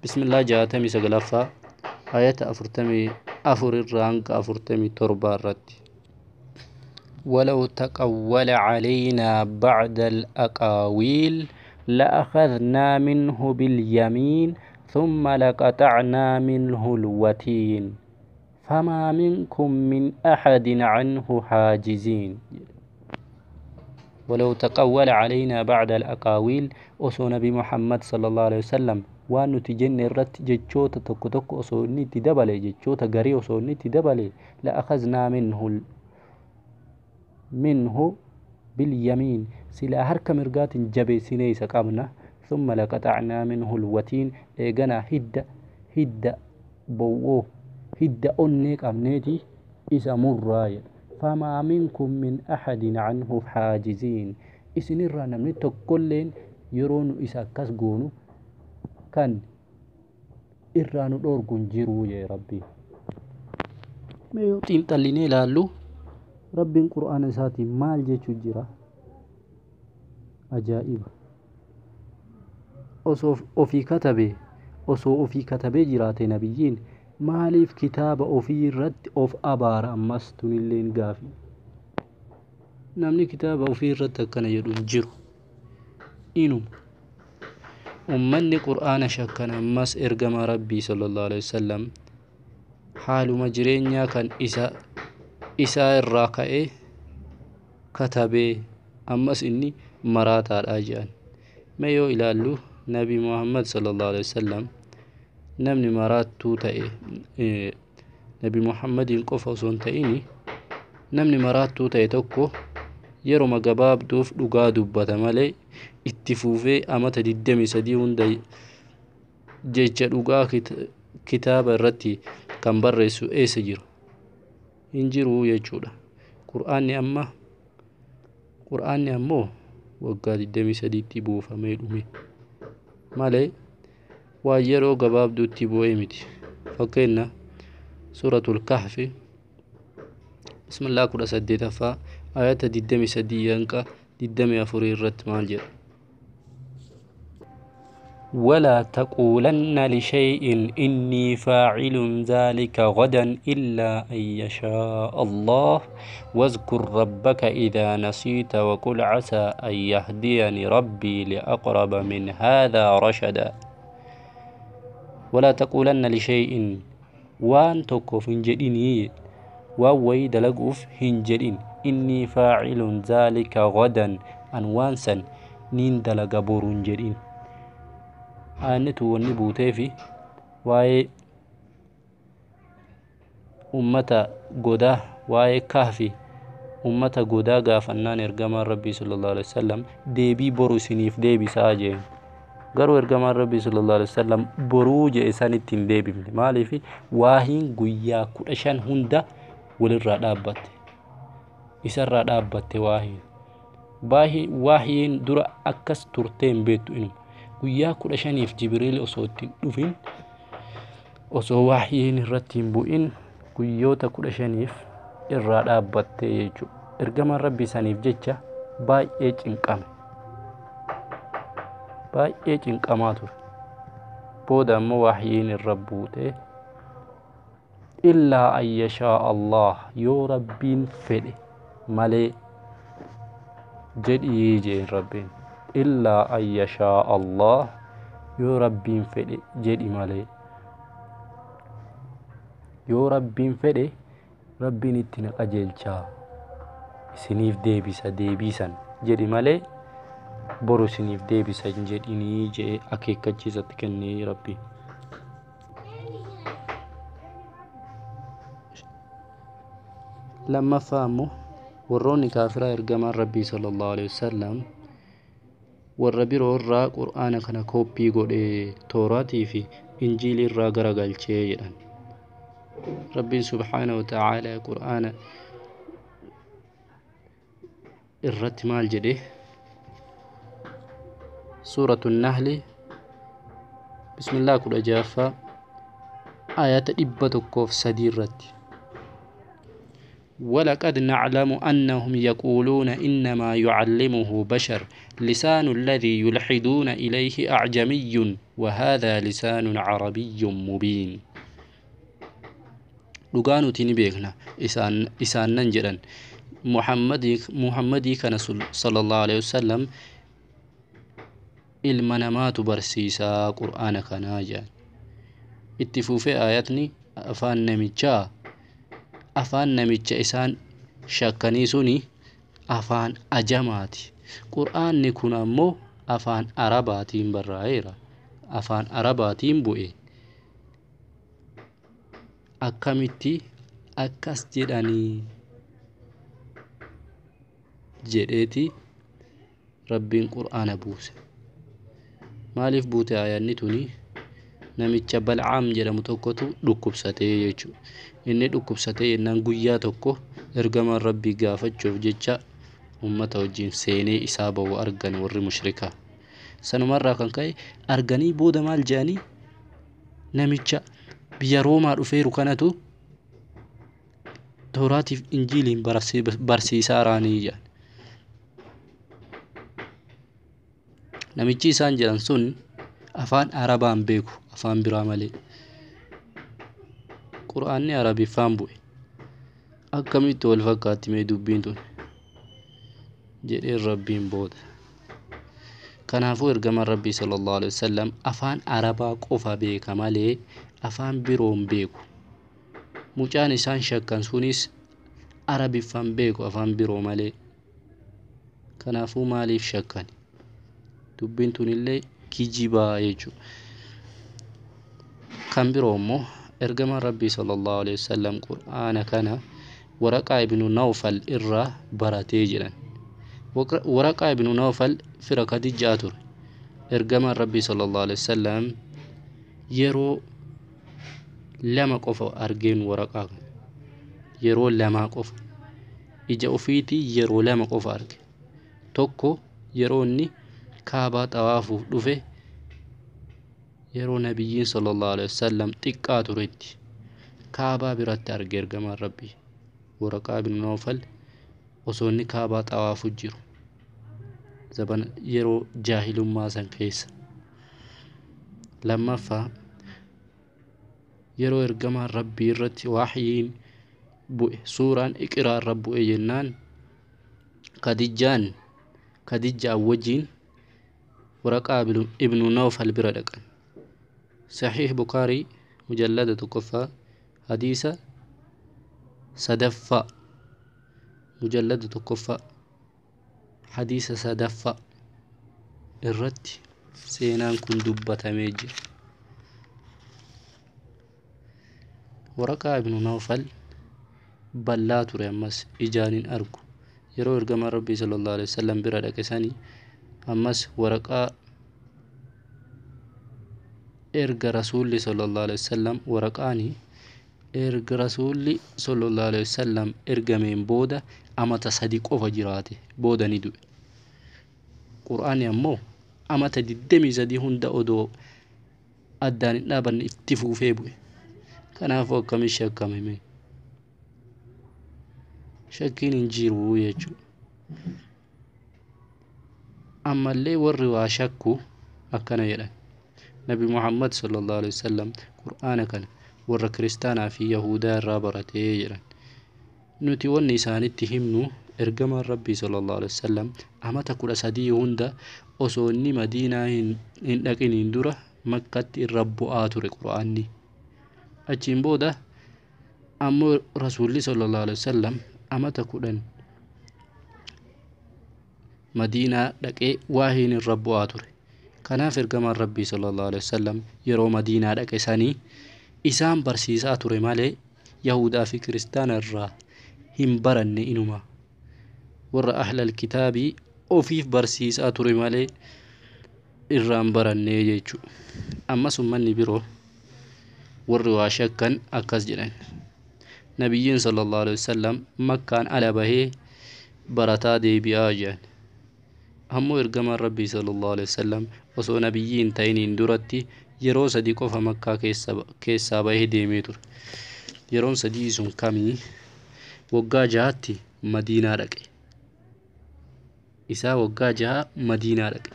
Speaker 1: bismillaa 69ffaa, ayata 44 irraa hanga 47 irratti: ولو تقول علينا بعد الأقاويل لأخذنا منه باليمين ثم لقطعنا منه الوتين فما منكم من أحد عنه حاجزين. ولو تقول علينا بعد الأقاويل, osoo Nabi Muhammad sallallahu alaihi wasallam waan nuti jenne irratti jechoota tokko tokko osoo inni itti dabale, jechoota garii osoo inni itti dabale, لأخذنا منه باليمين, silaa harka mirgaatiin jabeessinee isa qabna. ثم لقطعنا منه الوتين, eeganaa hidda bowwoo, hidda onnee qabneeti isa murraa jedha. فما منكم من أحد عنه حاجزين, isinirraa namni tokkolleen yeroo nu isa akkas goonu Kan irraa nu dhoorgu hin jiru jee Rabbiin. Mee yoo xiinxallinee ilaallu, Rabbiin Qur'aana isaatiin maal jechuu jira? Ajaa'iba! Osoo ofii katabee, osoo ofii katabee jiraate, nabiyyiin maaliif kitaaba ofii irratti of abaara? Ammas tunilleen gaafii. Namni kitaaba ofii irratti akkana jedhu hin jiru. Inuma ummanni Qur'aana shakkan ammas ergamaa Rabbii sallallahu alaihi wasallam haaluma jireenyaa kan isa isaa irraa ka'ee katabee, ammas inni maraataadha jedhan. Mee yoo ilaallu, Nabi Muhammad sallallahu alaihi wasallam namni maraattuu ta'e, Nabi Muhammadiin qofa osoo hin ta'in, namni maraattuu ta'e tokko yeroma gabaabduuf dhugaa dubbata malee itti fuufee amata 23 hunda jecha dhugaa kitaaba irratti kan barreessu eessa jira? Hin jiru jechuudha. Qur'aanni amma, Qur'aanni ammoo waggaa 23tti buufamee dhume malee waan yeroo gabaabduutti bu'ee miti. Fakkeenya, Suuratul Kahfi, bismillaa, 18ffaa, ayata 23 hanga 24 irratti maal jedha? ولا تقولن لشيء إني فاعل ذلك غدا إلا أن يشاء الله واذكر ربك إذا نسيت وقل عسى أن يهديني ربي لأقرب من هذا رشدا. ولا تقولن لشيء، waan tokkoof hin jedhinii, waan wayii dalaguuf hin jedhin، إني فاعل ذلك غدا، an waan san niin dalaga boru hin jedhin. Aannitu wanni buuteefi waa'ee ummata godaa, waa'ee Kahfi ummata godaa gaafannaan, ergamaan Rabbii sallallahu alaihi wasallam deebii boru isiniif deebisaa jeen. Garuu ergamaan Rabbii sallallahu alaihi wasallam boruu jee sanitti hin deebifne. Maaliif? Waahiin guyyaa 15 hunda walirraa dhaabbatte, isarraa dhaabbatte. Waahiin waahiin dura akkas turtee hin beektu. Inuma guyyaa 15f Jibriil osoo itti dhufin, osoo waahiin irratti hin bu'in, guyyoota 15f irraa dhaabbatte jechuudha. Ergamaan Rabbii saniif jecha baay'ee cinqame, baay'ee cinqamaa ture. Booda ammoo waahiin irra buute, إلا أن يشاء الله، yoo Rabbiin fedhe malee jedhii jeen Rabbiin. إلا أن يشاء الله، yoo Rabbiin fedhe jedhi malee. Yoo Rabbiin fedhe, Rabbiin itti na qajeelchaa, isiniif deebisa deebiisan jedhi malee boru isiniif deebisa hin jedhinii jee akeekkachiisatti kennee Rabbiin. Lammaffaa ammoo warroonni kaafiraa ergamaan Rabbii sallallahu alaihi wasallam warra biroo irraa Qur'aana kana kooppii godhee, Tooraatii fi Injiilii irraa garagalchee jedhan. Rabbiin subhaanahu wa ta'aalaa Qur'aana irratti maal jedhe? Suuratu Nahli, bismillaa, 16ffaa, ayata 103 irratti: ولقد نعلم أنهم يقولون إنما يعلمه بشر لسان الذي يلحدون إليه أعجمي وهذا لسان عربي مبين. Dhugaa nuti ni beekna isaan nan jedhan, Muhammadii kana sallallahu alaihi wasallam ilma namaatu barsiisaa Qur'aana kanaa jedhan. Itti fufee ayatni, afaan namichaa, afaan namicha isaan shakkanii suni afaan ajamaati, Qur'aanni kun ammoo afaan Arabaatiin barraa'eera, afaan Arabaatiin bu'e, akkamitti akkas jedhanii jedheeti Rabbiin Qur'aana buuse. Maaliif buute ayanni tuni? Namicha Bal'aam jedhamu tokkotu dhukkubsatee jechuudha. Inni dhukkubsatee jennaan, guyyaa tokko ergamaan Rabbii gaafachuuf jecha ummata wajjin seenee isaa ba'u argan warri mushrikaa. Sanumarraa kan ka'e arganii booda maal jedhanii namicha biyya Roomaa dhufeeru kanatu Tooraatiif Injiiliin barsiisaa raanii jedhan. Namichi isaan jedhan sun afaan Arabaan beeku, afaan biraa malee. Qur'aanni Arabiffaan bu'e. Akkamitti wal fakkaatti mee dubbiin tun? Jedheen Rabbiin booda. Kanaafuu ergamaan Rabbii sallallahu alaihi wasallam afaan Arabaa qofa beeka malee afaan biroo hin beeku. Mucaan isaan shakkan sunis Arabiffaan beeku afaan biroo malee. Kanaafuu maaliif shakkan? Dubbiin tunillee kijibaa jechuudha. Kan biroo immoo ergamaan Rabbii sallallahu alaihi wasallam Qur'aana kana Waraqaa ibnu Nawfal irraa baratee jedhan. Waraqaa ibnu Nawfal fira Khadijaa ture. Ergamaan Rabbii sallallahu alaihi wasallam yeroo lama qofa argeen waraqaa kana. Yeroo lamaa qofa. Ija ofiitii yeroo lama qofa arge. Tokko yeroo inni Kaabaa xawaafuuf dhufe, yeroo nabiyyiin sallallahu alaihi wasallam xiqqaa turetti Kaabaa biratti arge ergamaan Rabbii Waraqaa ibnu Nawfal osoo inni Kaabaa xawaafu jiru, zabana yeroo jaahilummaa san keessa. Lammaffaa, yeroo ergamaan Rabbii irratti wahyiin bu'e, suuraan Iqraa irra bu'e jennaan, Kadijjaan wajjiin Waraqaa ibnu Nawfal bira dhaqan. Sahiih Bukaarii mujallada 1ffaa hadiisa 3ffaa, mujallada 1ffaa hadiisa 3ffaa irratti seenaan kun dubbatamee jira. Waraqaa ibnu Nawfal ballaa ture, ammas ijaan hin argu. Yeroo ergamaan Rabbii sallallahu alaihi wasallam bira dhaqe sanii ammas waraqaa erga rasuulli sallallahu alaihi wasallam waraqaani erga rasuulli sallallahu alaihi wasallam ergameen booda amata 3 qofa jiraate, booda ni du'e. Qur'aanni ammoo amata 23 hunda odoo addaan hin dhaabanne itti fuufee bu'e. Kanaafuu akkamitti shakkame mee? Shakkiin hin jiru jechuudha. Ammallee warri waa shakku akkana jedhan: Nabi Muhammad sallallahu alaihi wasallam Qur'aana kana warra kiristaanaa fi Yahudaa irraa baratee jedhan. Nuti wanni isaanitti himnu, ergamaan Rabbii sallallahu alaihi wasallam amata 13 hunda osoo inni Madiinaa hin dhaqiniin dura Makkatti irra bu'aa ture Qur'aanni. Achiin booda ammoo rasuulli sallallahu alaihi wasallam amata 10 Madiinaa dhaqee waahiin irra bu'aa ture. Kanaaf ergamaan Rabbii sallallahu alaihi wasallam yeroo Madiinaa dhaqe sanii isaan barsiisaa ture malee Yahudaa fi kiristaana irraa hin baranne inuma. Warra ahlal kitaabii ofiif barsiisaa ture malee irraan barannee jechuudha. Ammas ummanni biroo warri waa shakkan akkas jedhan: Nabiyyiin sallallahu alaihi wasallam Makkaan ala bahee barataa deebi'aa jedhan. Ammoo ergamaan Rabbii sallallahu alaihi wasallam osoo nabiyyii hin ta'iniin duratti yeroo 3 qofa Makkaa keessaa bahee deemee ture. Yeroon 3 sun kamii? Waggaa 6tti Madiinaa dhaqe. Isaa waggaa 6 Madiinaa dhaqe.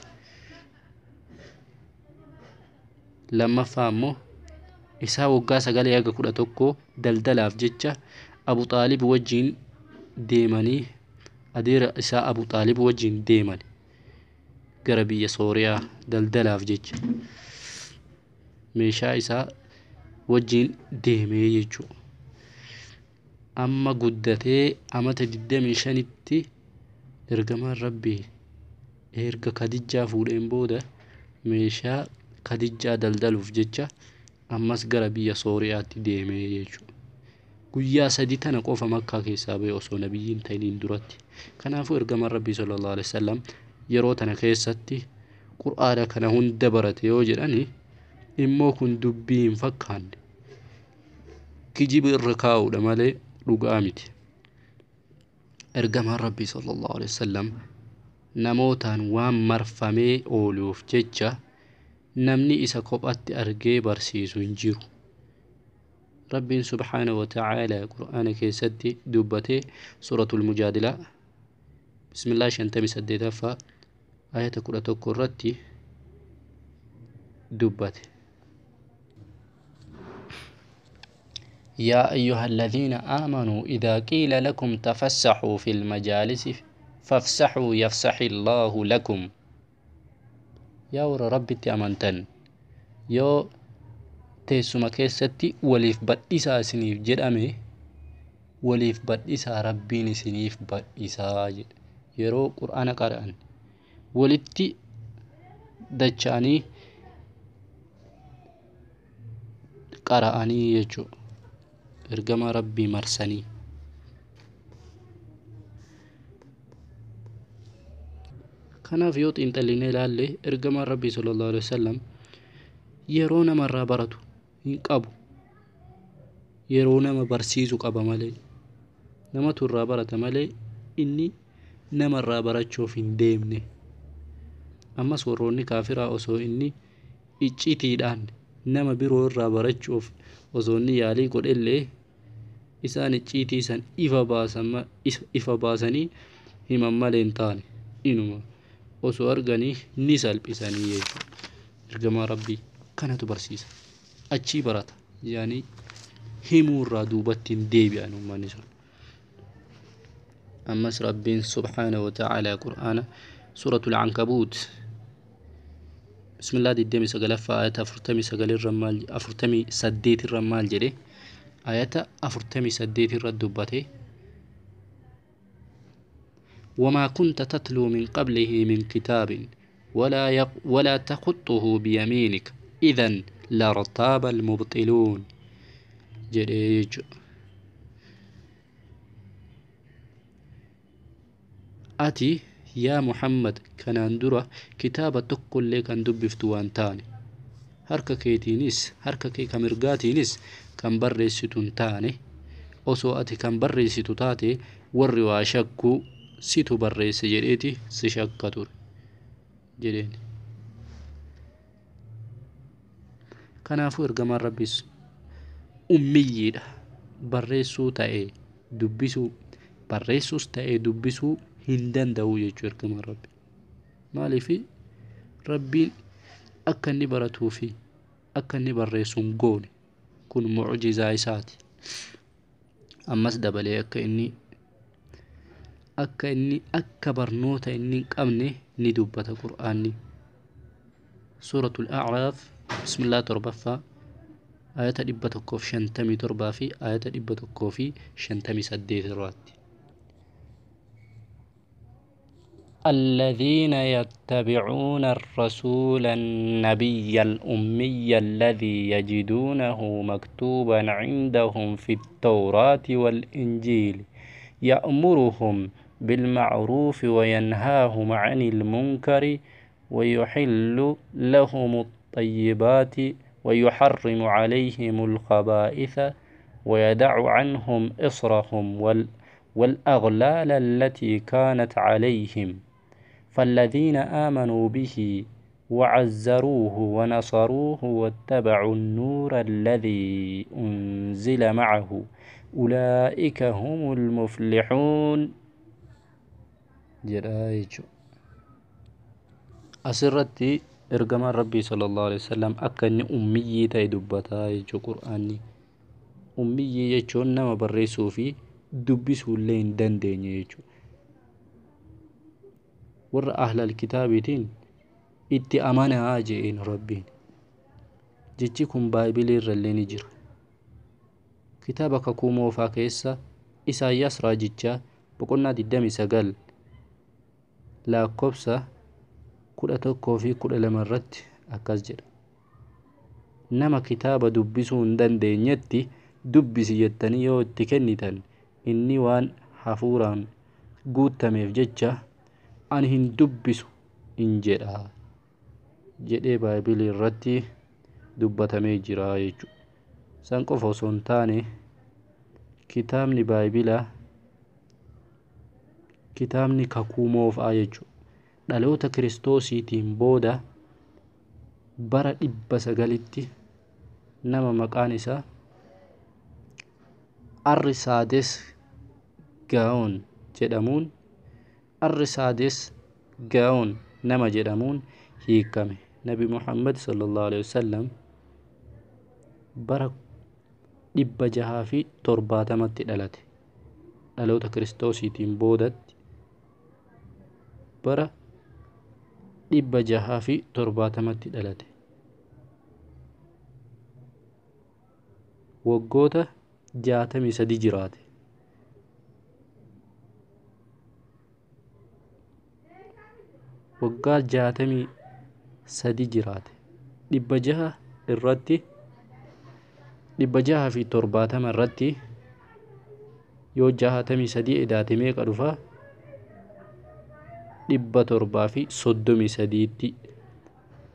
Speaker 1: Lammaffaa ammoo isaa waggaa 9 haga 11 daldalaaf jecha Abu Xaalib wajjiin deemanii, adeera isaa Abu Xaalib wajjiin deeman gara biyya Sooriyaa daldalaaf jecha meeshaa isaa wajjiin deemee jechuudha. Amma guddatee amata 25tti ergamaan Rabbii erga Kadijjaa fuudheen booda meeshaa Kadijjaa daldaluuf jecha ammas gara biyya Sooriyaatti deemee jechuudha. Guyyaa 3 tana qofa Makkaa keessaa bahe osoo nabiyyiin ta'iniin duratti. Kanaafuu ergamaan Rabbii sallallahu alaihi wasallam yeroo tana keessatti Qur'aana kana hunda barate yoo jedhani immoo kun dubbii hin fakkaanne. Kijiba irra kaa'uudha malee dhugaa miti. Ergamaan Rabbii sallallahu alaihi wasallam Namootaan waan marfamee ooluuf jecha namni isa kophatti argee barsiisu hin jiru. Rabbiin subhaanahu wa ta'aalaa Qur'aana keessatti dubbatee, Suuratul Mujaadilaa, bismillah, 58ffaa, ayata 11 irratti dubbate. يا أيها الذين آمنوا إذا قيل لكم تفسحوا في المجالس فافسحوا يفسح الله لكم. Yaa warra Rabbitti amantan, yoo teessuma keessatti waliif badhisaa isiniif jedhame, waliif badhisaa, Rabbiin isiniif badhisaa jedhe. Yeroo Qur'aana qara'an walitti dacha'anii qara'anii jechuudha, ergama Rabbii marsanii. Kanaaf yoo xiinxallinee ilaalle, ergamaan Rabbii sallallahu alaihi wasallam yeroo namarraa baratu hin qabu, yeroo nama barsiisu qaba malee. Namatu irraa barata malee inni namarraa barachuuf hin deemne. Ammas warroonni kaafiraa osoo inni iccitiidhaan nama biroo irraa barachuuf osoo inni yaalii godhellee, isaan icciitii san ifa baasanii himan malee hin taane. Inuma osoo arganii ni salphisanii jechuudha. Ergamaa Rabbii kanatu barsiisa, achii barata yaanii himuu irraa duubatti hin deebi'an uummanni sun. Ammas Rabbiin subhaanahu wa ta'aalaa Qur'aana Suuratul Ankabuut, bismillah, 29ffaa, ayata 49 irra maal, 48 irra maal jedhe? Ayata 48 irra dubbate: وما كنت تتلو من قبله من كتاب ولا تخطه بيمينك إذا لارتاب المبطلون jedhee jechuudha. Ati yaa Muhammad kanaan dura kitaaba tokkollee kan dubbiftu waan taane, harka keetiinis, harka kee kan mirgaatiinis kan barreessitu hin taane. Osoo ati kan barreessitu taate, warri waa shakkuu situ barreesse jedheeti si shakka ture jedheen. Kanaafuu ergamaan Rabbiis ummiyyiidha. Barreessuu ta'ee dubbisuu, barreessuus ta'ee dubbisuu hin danda'u jechuu ergamaan Rabbi. Maaliif? Rabbiin akka inni baratuu fi akka inni barreessu hin goone. Kun mucjizaa isaati. Ammas dabalee akka inni akka barnoota inni hin qabne ni dubbata Qur'aanni. Suuratul A'raaf, bismillah, 7ffaa, ayata 157 fi ayata 158 irratti: الذين يتبعون الرسول النبي الأمي الذي يجدونه مكتوبا عندهم في التوراة والإنجيل يأمرهم بالمعروف وينهاهم عن المنكر ويحل لهم الطيبات ويحرم عليهم الخبائث ويضع عنهم إصرهم والأغلال التي كانت عليهم. فالذين آمنوا به وعزروه ونصروه واتبعوا النور الذي أنزل معه أولئك هم المفلحون jedha jechuudha. Asirratti ergamaan Rabbii sallallahu alaihi wasallam akka inni ummiyyii ta'e dubbataa jechuudha Qur'aanni. Ummiyyii jechuun nama barreessuu fi dubbisuu illee hin dandeenye jechuudha. Warra ahlal kitaabiitiin itti amanaa je'een Rabbiin. Jechi kun Baaybilii irra illee ni jira. Kitaaba Kakuu Moofaa keessa Isaayyaas raajichaa boqonnaa 29 lakkoofsa 11 fi 12 irratti akkas jedha. Nama kitaaba dubbisuu hin dandeenyetti dubbisi jettanii yoo itti kennitan, inni waan hafuuraan guutameef jecha ani hin dubbisu in jedha jedhee Baaybilii irratti dubbatamee jira jechuudha. San qofa osoo hin taane, kitaabni Baayibilaa, kitaabni Kakuu Moofaa jechuudha. Dhaloota Kiristoosiitiin booda bara 900tti nama maqaan isaa Arsaades Gaa'on jedhamuun, Arsaades Gaa'on nama jedhamuun hiikame. Nabi Muhammad sallallahu alaihi wasallam bara 670tti dhalate. Dhaloota Kiristoosiitiin boodatti bara 670tti dhalate. Waggoota 63 jiraate. Waggaa 63 jiraate. 600 irratti, 670 irratti yoo 63 edaate meeqa dhufa? 733tti.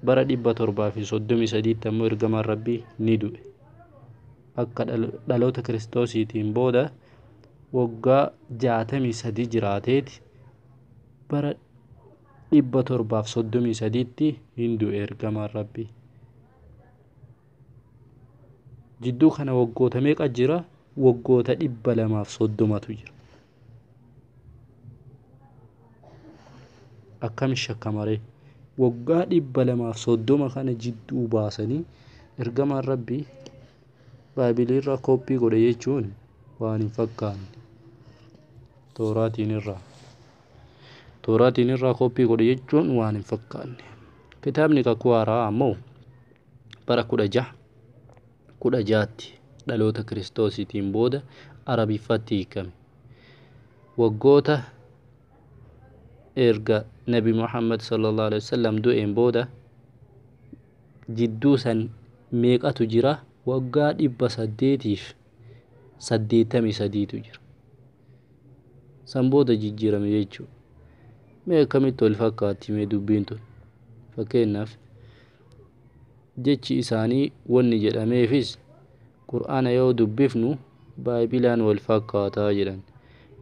Speaker 1: Bara 733tti ammoo ergamaan Rabbii ni du'e. Akka dhaloota Kiristoosiitiin booda waggaa 63 jiraateeti bara 733tti hin du'e ergamaan Rabbii. Jidduu kana waggoota meeqa jira? Waggoota 230tu jira. Akkami shakkamaree? Waggaa 230 kana jidduu baasanii ergamaan Rabbii Baaybilii irraa kooppii godhe jechuun waan hin fakkaanne. Tooraatiin irraa kooppii godhe jechuun waan hin fakkaanne. Kitaabni Kakuu Haaraa ammoo bara 1616tti dhaloota Kiristoosiitiin booda Arabiffatti hiikame. Waggoota erga Nabi Muhammad sallallahu alaihi wasallam du'een booda jidduu san meeqatu jira? Waggaa 883tu jira. San booda jijjiirame jechuudha. Mee akkamitti wal fakkaatti mee dubbiin tun? Fakkeenyaaf, jechi isaanii wanni jedhameefis Qur'aana yoo dubbifnu Baayibilaan wal fakkaataa jedhan.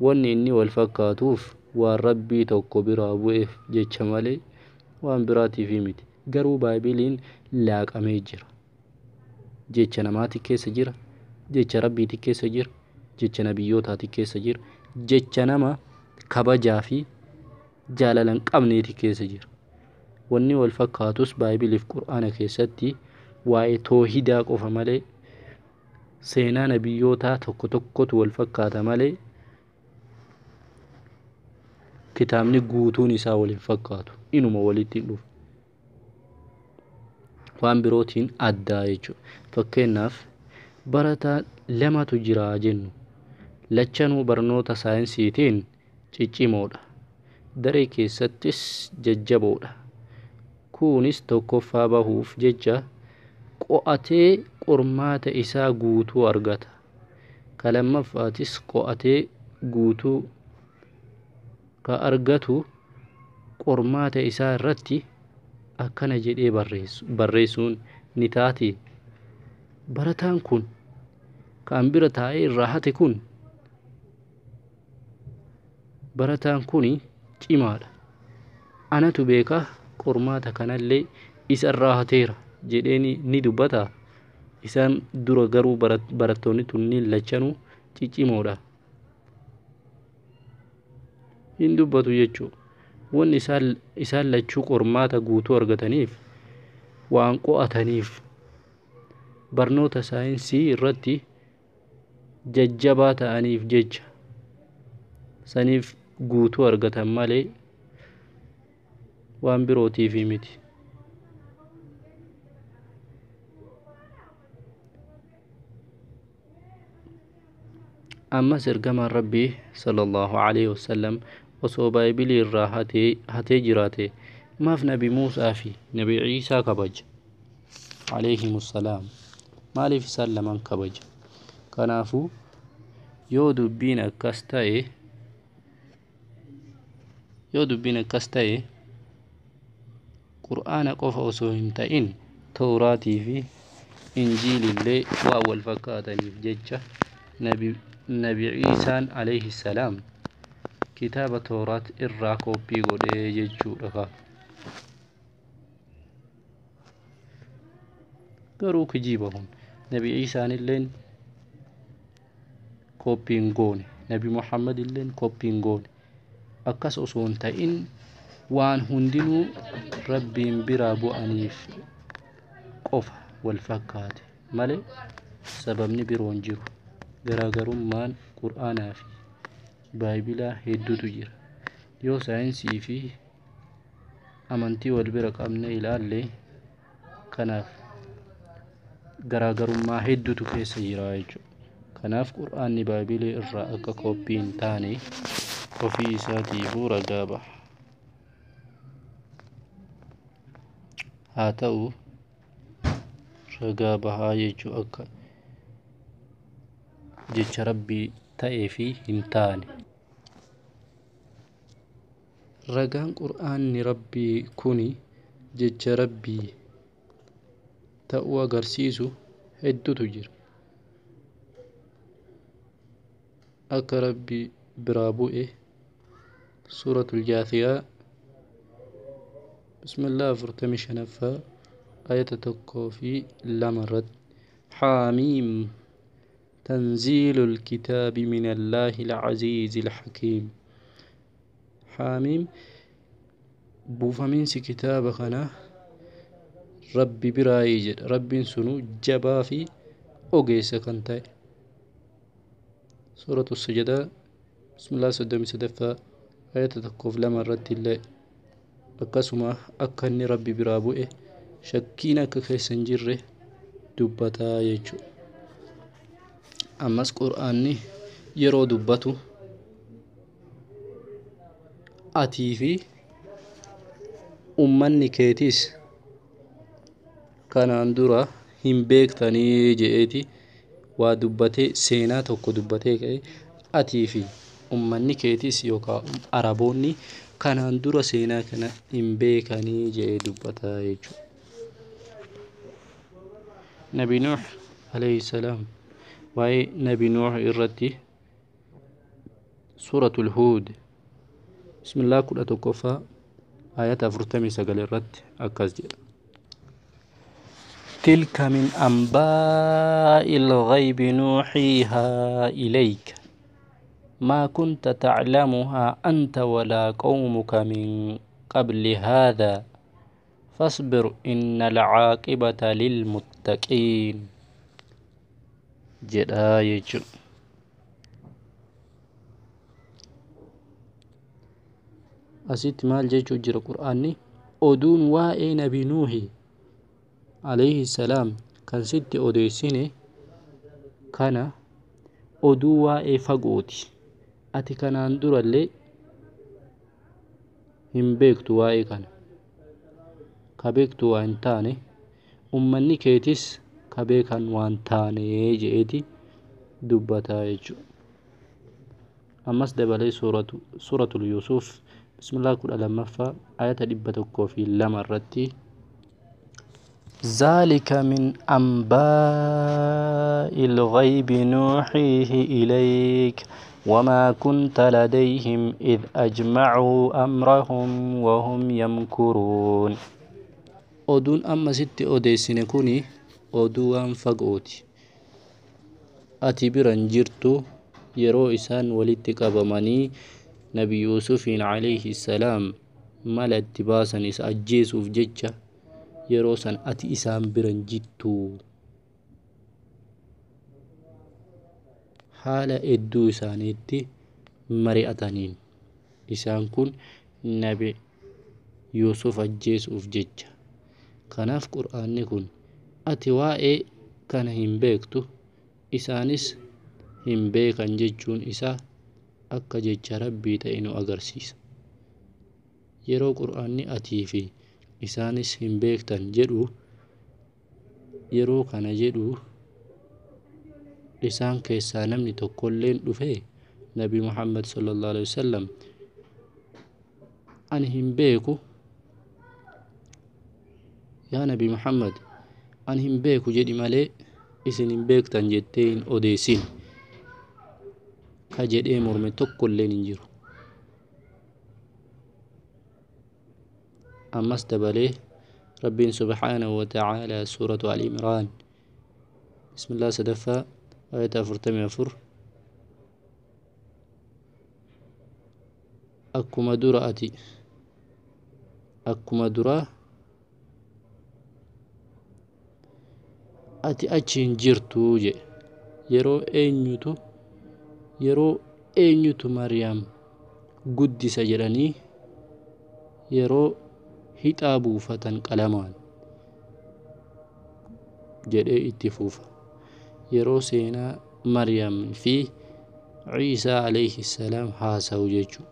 Speaker 1: Wanni inni wal fakkaatuuf waan Rabbii tokko biraa bu'eef jecha malee waan biraatiif miti. Garuu Baaybiliin laaqamee jira. Jecha namaati keessa jira, jecha Rabbiiti keessa jira, jecha nabiyyootaati keessa jira, jecha nama kabajaa fi jaalala hin qabneeti keessa jira. Wanni wal fakkaatus Baaybiliif Qur'aana keessatti waa'ee toohidaa qofa malee, seenaa nabiyyootaa tokko tokkotu wal fakkaata malee, kitaabni guutuun isaa wal hin fakkaatu. Inuma walitti hin dhufu. Waan birootiin addaa jechuudha. Fakkeenyaaf, barataa lamatu jira jennu. Lachanuu barnoota saayinsiitiin ciccimoodha. Daree keessattis jajjaboodha. Kunis tokkoffaa bahuuf jecha qo'atee qormaata isaa guutuu argata. Ka lammaffaatis qo'atee guutuu ka argatu qormaata isaa irratti akkana jedhee barreessuun ni taati. Barataan kun kan bira taa'ee irraa hate kun, barataan kun cimaadha. Anatu beeka, qormaata kanallee isa irraa hateera jedhee ni dubbata. Isaan dura garuu barattoonni tunniin lachanuu ciccimoodha. Hin dubbatu jechuudha. Wanni isaan lachuu qormaata guutuu argataniif waan qo'ataniif, barnoota saayinsii irratti jajjabaa ta'aniif jecha saniif guutuu argatan malee waan birootiif miti. Ammas ergamaan Rabbii sallallahu alaihi wasallam osoo Baaybilii irraa hatee jiraate, maaf Nabi Muusaa fi Nabi Ciisaa kabaja? Alayhimussalaam. Maaliif isaan lamaan kabaja? Kanaafuu yoo dubbiin akkas ta'e, Qur'aana qofa osoo hin ta'in Tooraatii fi Injiilillee waan wal fakkaataniif jecha Nabi Ciisaan alayhi salaam Kitaaba Tooraat irraa kooppii godhee jechuudha. Garuu kijiba kun Nabi Iisaan illeen kooppii hin goone, Nabi Muhammad illeen kooppii hin goone. Akkas osoo hin ta'in waan hundinuu Rabbiin biraa bu'aniif qofa wal fakkaate malee sababni biroo hin jiru. Garaagarummaan Qur'aanaa fi Baayibilaa hedduutu jira. Yoo saayinsii fi amantii wal bira qabne ilaalle, kanaaf garaagarummaa hedduutu keessa jira jechuudha. Kanaaf Qur'aanni Baaybilii irraa akka kooppii hin taane ofii isaatiifuu ragaa baha. Haa ta'u, ragaa bahaa jechuu akka jecha Rabbii ta'ee fi hin taane. Ragaan Qur'aanni Rabbii kuni jecha Rabbii ta'uu agarsiisu hedduutu jira. Akka Rabbii biraa bu'e Suuratul Jaathiyaa, Bismillah, 45ffaa, ayata 1 fi 2 irratti: حم تنزيل الكتاب من الله العزيز الحكيم. حم buufamiinsi kitaaba kanaa Rabbi biraayii jedha. Rabbiin sunuu jabaa fi ogeessa kan ta'e. Suuratu Sajadaa, Bismillah, 33ffaa, ayata 1 fi 2 irratti illee akkasuma akka inni Rabbi biraa bu'e shakkiin akka keessa hin jirre dubbataa jechuudha. Ammas Qur'aanni yeroo dubbatu atii fi ummanni keetis kanaan dura hin beektanii je'eeti waa dubbatee, seenaa tokko dubbatee ka'e, atii fi ummanni keetis yookaan Araboonni kanaan dura seenaa kana hin beekanii je'ee dubbataa jechuudha. Nabi Nuux alayhi salaam, waa'ee Nabi Nuux irratti Suuratul Huud, Bismillah, 11ffaa, ayata 49 irratti akkas jedha: تلك من أنباء الغيب نوحيها إليك ما كنت تعلمها أنت ولا قومك من قبل هذا فاصبر إن العاقبة للمتقين jedha jechuudha. Asitti maal jechuu jira Qur'aanni? Oduun waa'ee Nabi Nuuhi alayhi salaam kan sitti odeessine kana oduu waa'ee fagooti. Ati kanaan durallee hin beektu waa'ee kana. Ka beektu waa hin taane, ummanni keetis ka beekan waan taane je'eeti dubbataa jechuudha. Ammas dabalee Suuratul Yuusuf, Bismillah, 12ffaa, ayata 102 irratti: ذلك من أنباء الغيب نوحيه إليك وما كنت لديهم إذ أجمعوا أمرهم وهم يمكرون. Oduun amma sitti odeessine kuni oduu waan fagooti. Ati bira hin jirtu yeroo isaan walitti qabamanii Nabi Yuusufiin alayhi salaam mala itti baasan isa ajjeesuuf jecha, yeroo san ati isaan bira hin jirtu. Haala hedduu isaaniitti mari'ataniin isaan kun Nabi Yuusuf ajjeesuuf jecha. Kanaaf Qur'aanni kun ati waa'ee kana hin beektu, isaanis hin beekan jechuun isaa akka jecha Rabbii ta'e nu agarsiisa. Yeroo Qur'aanni atii fi isaanis hin beektan jedhu, yeroo kana jedhu isaan keessaa namni tokkolleen dhufee Nabi Muhammad sallallahu alaihi wasallam ani hin beeku, yaa Nabi Muhammad, ani hin beeku jedhi malee isin hin beektan jettee hin odeessin ka jedhee morme tokkolleen hin jiru. Ammas dabalee Rabbiin subhaanahu wa ta'aalaa suuratu Al-Imraan bismillah sadaffaa ayata 44 akkuma dura ati akkuma dura ati achi hin jirtu jedhe. Yeroo eenyutu Maryam guddisa jedhanii yeroo hixaa buufatan qalamaan jedhee itti fuufa. Yeroo seenaa Maryam fi Ciisaa alayhi salaam haasa'u jechuudha.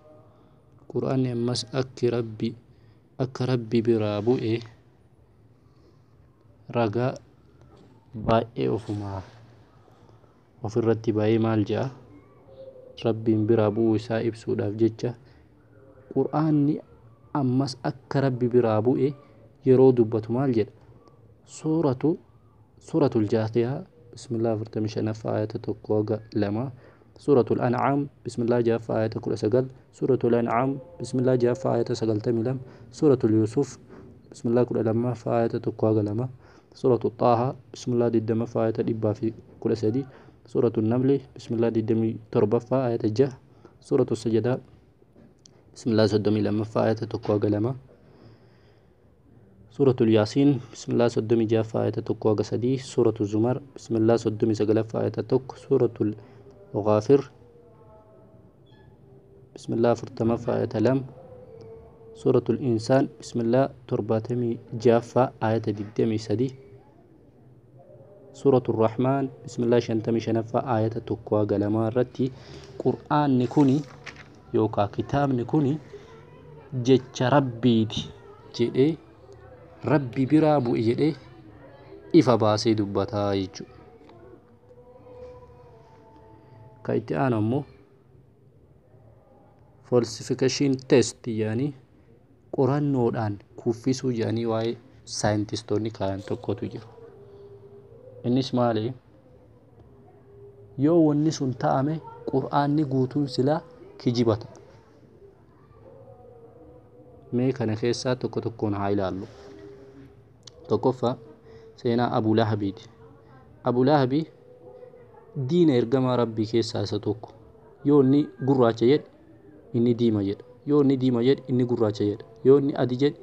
Speaker 1: Qur'aanni ammas akka Rabbi biraa bu'e ragaa baay'ee ofumaa ofirratti baay'ee maal jedha? Rabbiin biraa bu'uu isaa ibsuudhaaf jecha Qur'aanni ammas akka Rabbi biraa bu'e yeroo dubbatu maal jedha? Suuratul Jaathiyaa bismillah 45 ayata 1-2, suuratul An'aam bismillah 6 ayata 19, suuratul An'aam bismillah 6 ayata 92, suuratul Yuusuf bismillah 12 ayata 1-2, suuratul Xaaha bismillah 20 ayata 113, suuratul Namli bismillah 27 ayata 6, suuratul Sajadaa bismillah 32 ayata 1-2, suuratul Yaasiin bismillah 36 ayata 1-3, suuratul Zumar bismillah 39 ayata 1, suuratul Ghaafir bismillah 40 ayata 2, suuratul Insaan bismillah 76 ayata 23, suuratul Rahmaan bismillah 55 ayata 1-2 irratti Qur'aanni kuni yookaan kitaabni kuni jecha Rabbiiti jedhee Rabbi biraa bu'e jedhee ifa baasee dubbataa jechuudha. Kan itti aanu ammoo falsification test jedhanii qorannoodhaan kuffisuu jedhanii waa'ee saayintistoonni kaayan tokkotu jira. Innis maali? Yoo wanni sun ta'ame Qur'aanni guutuun silaa kijiba ta'a. Mee kana keessaa tokko tokkoon haa ilaallu. Tokkoffaa seenaa Abuu Lahabiiti. Abuu Lahabii diina ergamaa Rabbii keessaa isa tokko. Yoo inni gurraacha jedhe inni diima jedha. Yoo inni diima jedhe inni gurraacha jedha. Yoo inni adi jedhe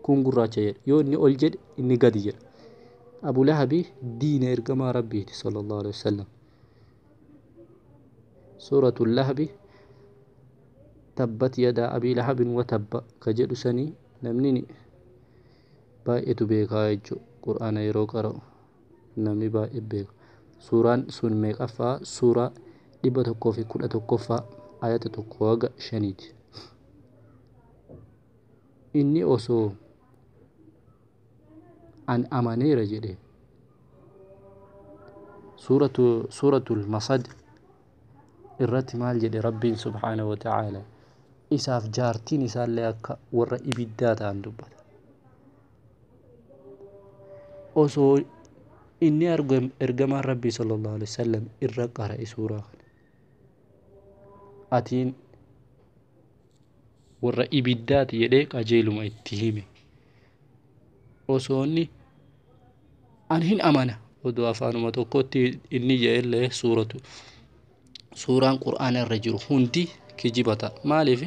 Speaker 1: kun gurraacha jedha. Yoo inni ol jedhe inni gadi jedha. Abuu Lahabii diina ergamaa Rabbiiti sallallahu alaihi wasallam. Suuratul Lahabi tabbat yadaa abii lahabin wa tabba ka jedhu sanii namni baay'eetu beekaa jechuudha. Qur'aana yeroo qara'u namni baay'ee beeka. Suuraan sun meeqaffaa? Suuraa 111ffaa ayata 1-5ti. Inni osoo an amaneera jedhe suuratul Masad irratti maal jedhe Rabbiin subhaanahu wa ta'aala isaaf jaartiin isaallee akka warra ibiddaa ta'an dubbata. Osoo inni ergamaan Rabbii sallallahu alaihi wasallam irra qara'e suuraa kana atiin warra ibiddaati jedhee qajeeluma itti hime. Osoo inni an hin amana odoo afaanuma tokkotti inni jedhellee suuraan Qur'aana irra jiru hundi kijiba ta'a. Maaliif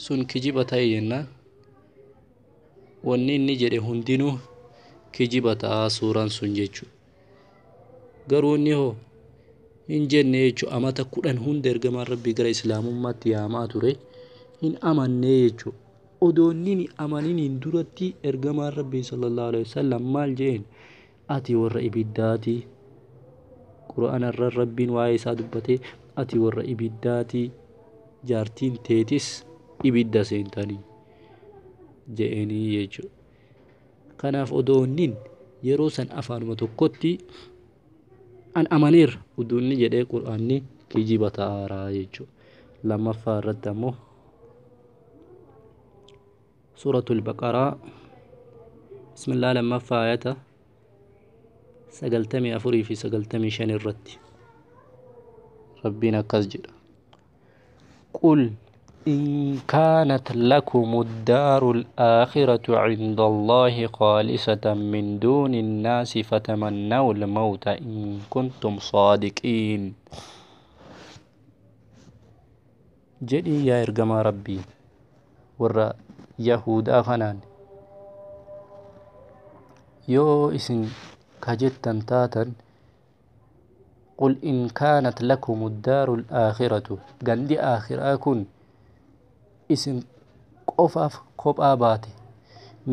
Speaker 1: sun kijiba ta'e jennaan wanni inni jedhe hundinuu kijiba ta'a suuraan sun jechuudha. Garuu inni hoo hin jenne jechuudha. Amata 10 hunda ergamaan Rabbii gara Islaamummaatti yaamaa ture hin amanne jechuudha. Odoo inni amaniniin duratti ergamaan Rabbii sallallahu alaihi wasallam maal jeen? Ati warra ibiddaati. Qur'aana irra Rabbiin waa'ee isaa dubbatee ati warra ibiddaati, jaartiin teetis ibidda seentanii je'eenii jechuudha. Kanaaf odoo inni yeroo san afaanuma tokkotti an amaneera odoo inni jedhee Qur'aanni kijiba ta'aaraa jechuudha. Lammaffaa irratti ammoo suuratul Baqaraa bismillah lammaffaa ayata 94 fi 95 irratti Rabbiin akkas jedha. Qul إن كانت لكم الدار الآخرة عند الله خالصة من دون الناس فتمنوا الموت إن كنتم صادقين. جدي يا إرجما ربي ور يهودا خنان يو إسن كجتن تاتن قل إن كانت لكم الدار الآخرة غندي آخرة كن isin qofaaf kophaa baate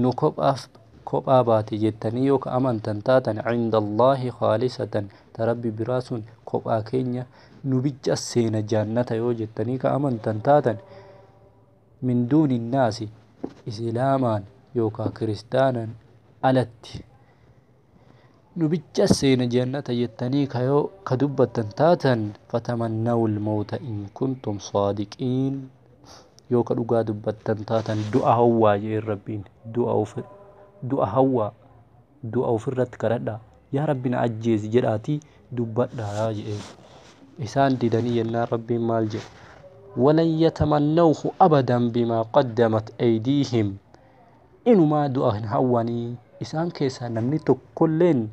Speaker 1: nu kophaaf kophaa baate jettanii yoo ka amantan taatan cinda allaahi khaalisatan ta rabbi biraa sun kophaa keenya nu bicha seena jaannata yoo jettanii ka amantan taatan min duuni innaasi islaamaan yookaa kiristaanan alatti nu bicha seena jannata jettanii kayoo ka dubbattan taatan fatamannawu lmawta in kuntum saadiqiin yoo ka dhugaa dubbattan taatan du'a hawwaa jeen rabbiin du'a hawwaa du'a ofirratti kadhadhaa yaa rabbi na ajjeesi jedhaatii dubbadhaa jedheen isaan didanii jennaan rabbiin maal jedhe walan yatamannawhu abadan bimaa qaddamat aydiihim inumaa du'a hin hawwanii isaan keessaa namni tokkolleen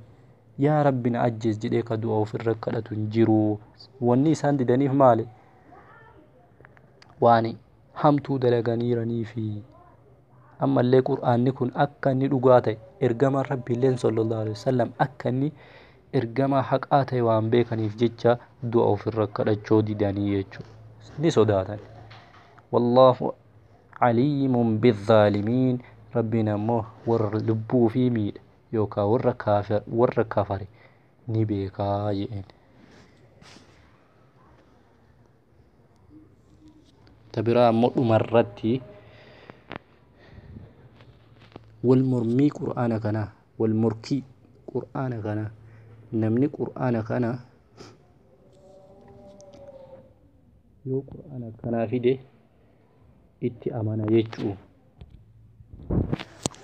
Speaker 1: yaa rabbi na ajjeesi jedhee ka du'a ofirra kadhatu hin jiru wanni isaan didaniif maali waan hamtuu dalaganiiranii fi ammallee qur'aanni kun akka inni dhugaa ta'e ergamaan rabbiilleen sallallahu alaihi wasallam akka inni ergamaa haqaa ta'e waan beekaniif jecha du'a ofirra kadhachuu didanii jechuudha ni sodaatan. Wallaahu aliimun bizzaalimiin rabbiin ammoo warra lubbuu fi miidhe yookaan warra kafare ni beekaa jedheen. Ta biraa ammoo dhumarratti wal mormii qur'aana kanaa wal morkii qur'aana kanaa namni qur'aana kana yoo qur'aana kanaa fide itti amana jechuu.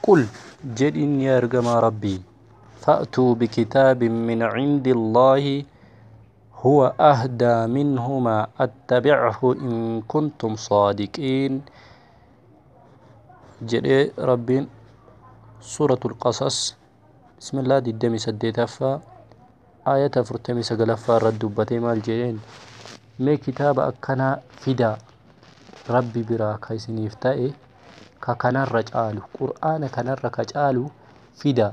Speaker 1: قل jedhin yaa ergamaa rabbii فأتوا بكتاب من عند الله هو أهدى منهما أتبعه إن كنتم صادقين. jedhee rabbiin سورة القصص بسم الله 28ffaa آية 49ffaa irratti dubbatee maal jedheen mee kitaaba akkanaa fidaa rabbi biraa ka isiniif ta'e ka kanarra caalu qur'aana kanarra ka caalu fidaa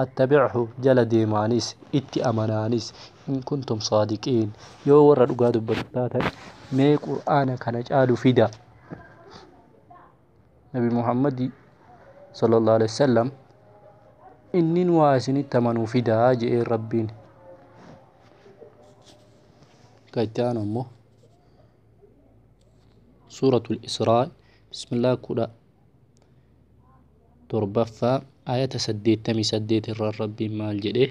Speaker 1: attabichu jala deemaanis itti amanaanis in kuntum saadiqiin yoo warra dhugaa dubbatu taatan mee qur'aana kana caalu fidaa. Nabi Muhammad sallallahu alaihi wasallam innin waa isinitti amanuu fidaa jedheen rabbiin. Ka itti aanu ammoo suuratul Israa bismillah 17ffaa ayata 88 irraa rabbiin maal jedhe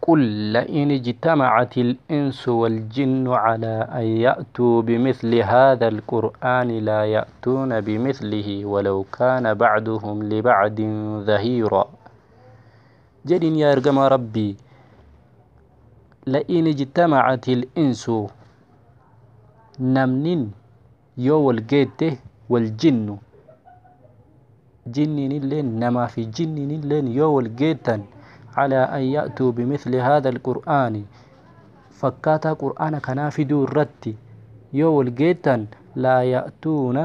Speaker 1: قل لئن اجتمعت الإنس والجن على أن يأتوا بمثل هذا القرآن لا يأتون بمثله ولو كان بعضهم لبعض ظهيرا. جدين يا إرجما ربي لئن اجتمعت الإنس نمنين يو والجيته والجن جنين اللين نما في جنين اللين يو والجيتن على أن يأتوا بمثل هذا القرآن فكاتا قرآن كنا في دور رتي يو الجيتن لا يأتون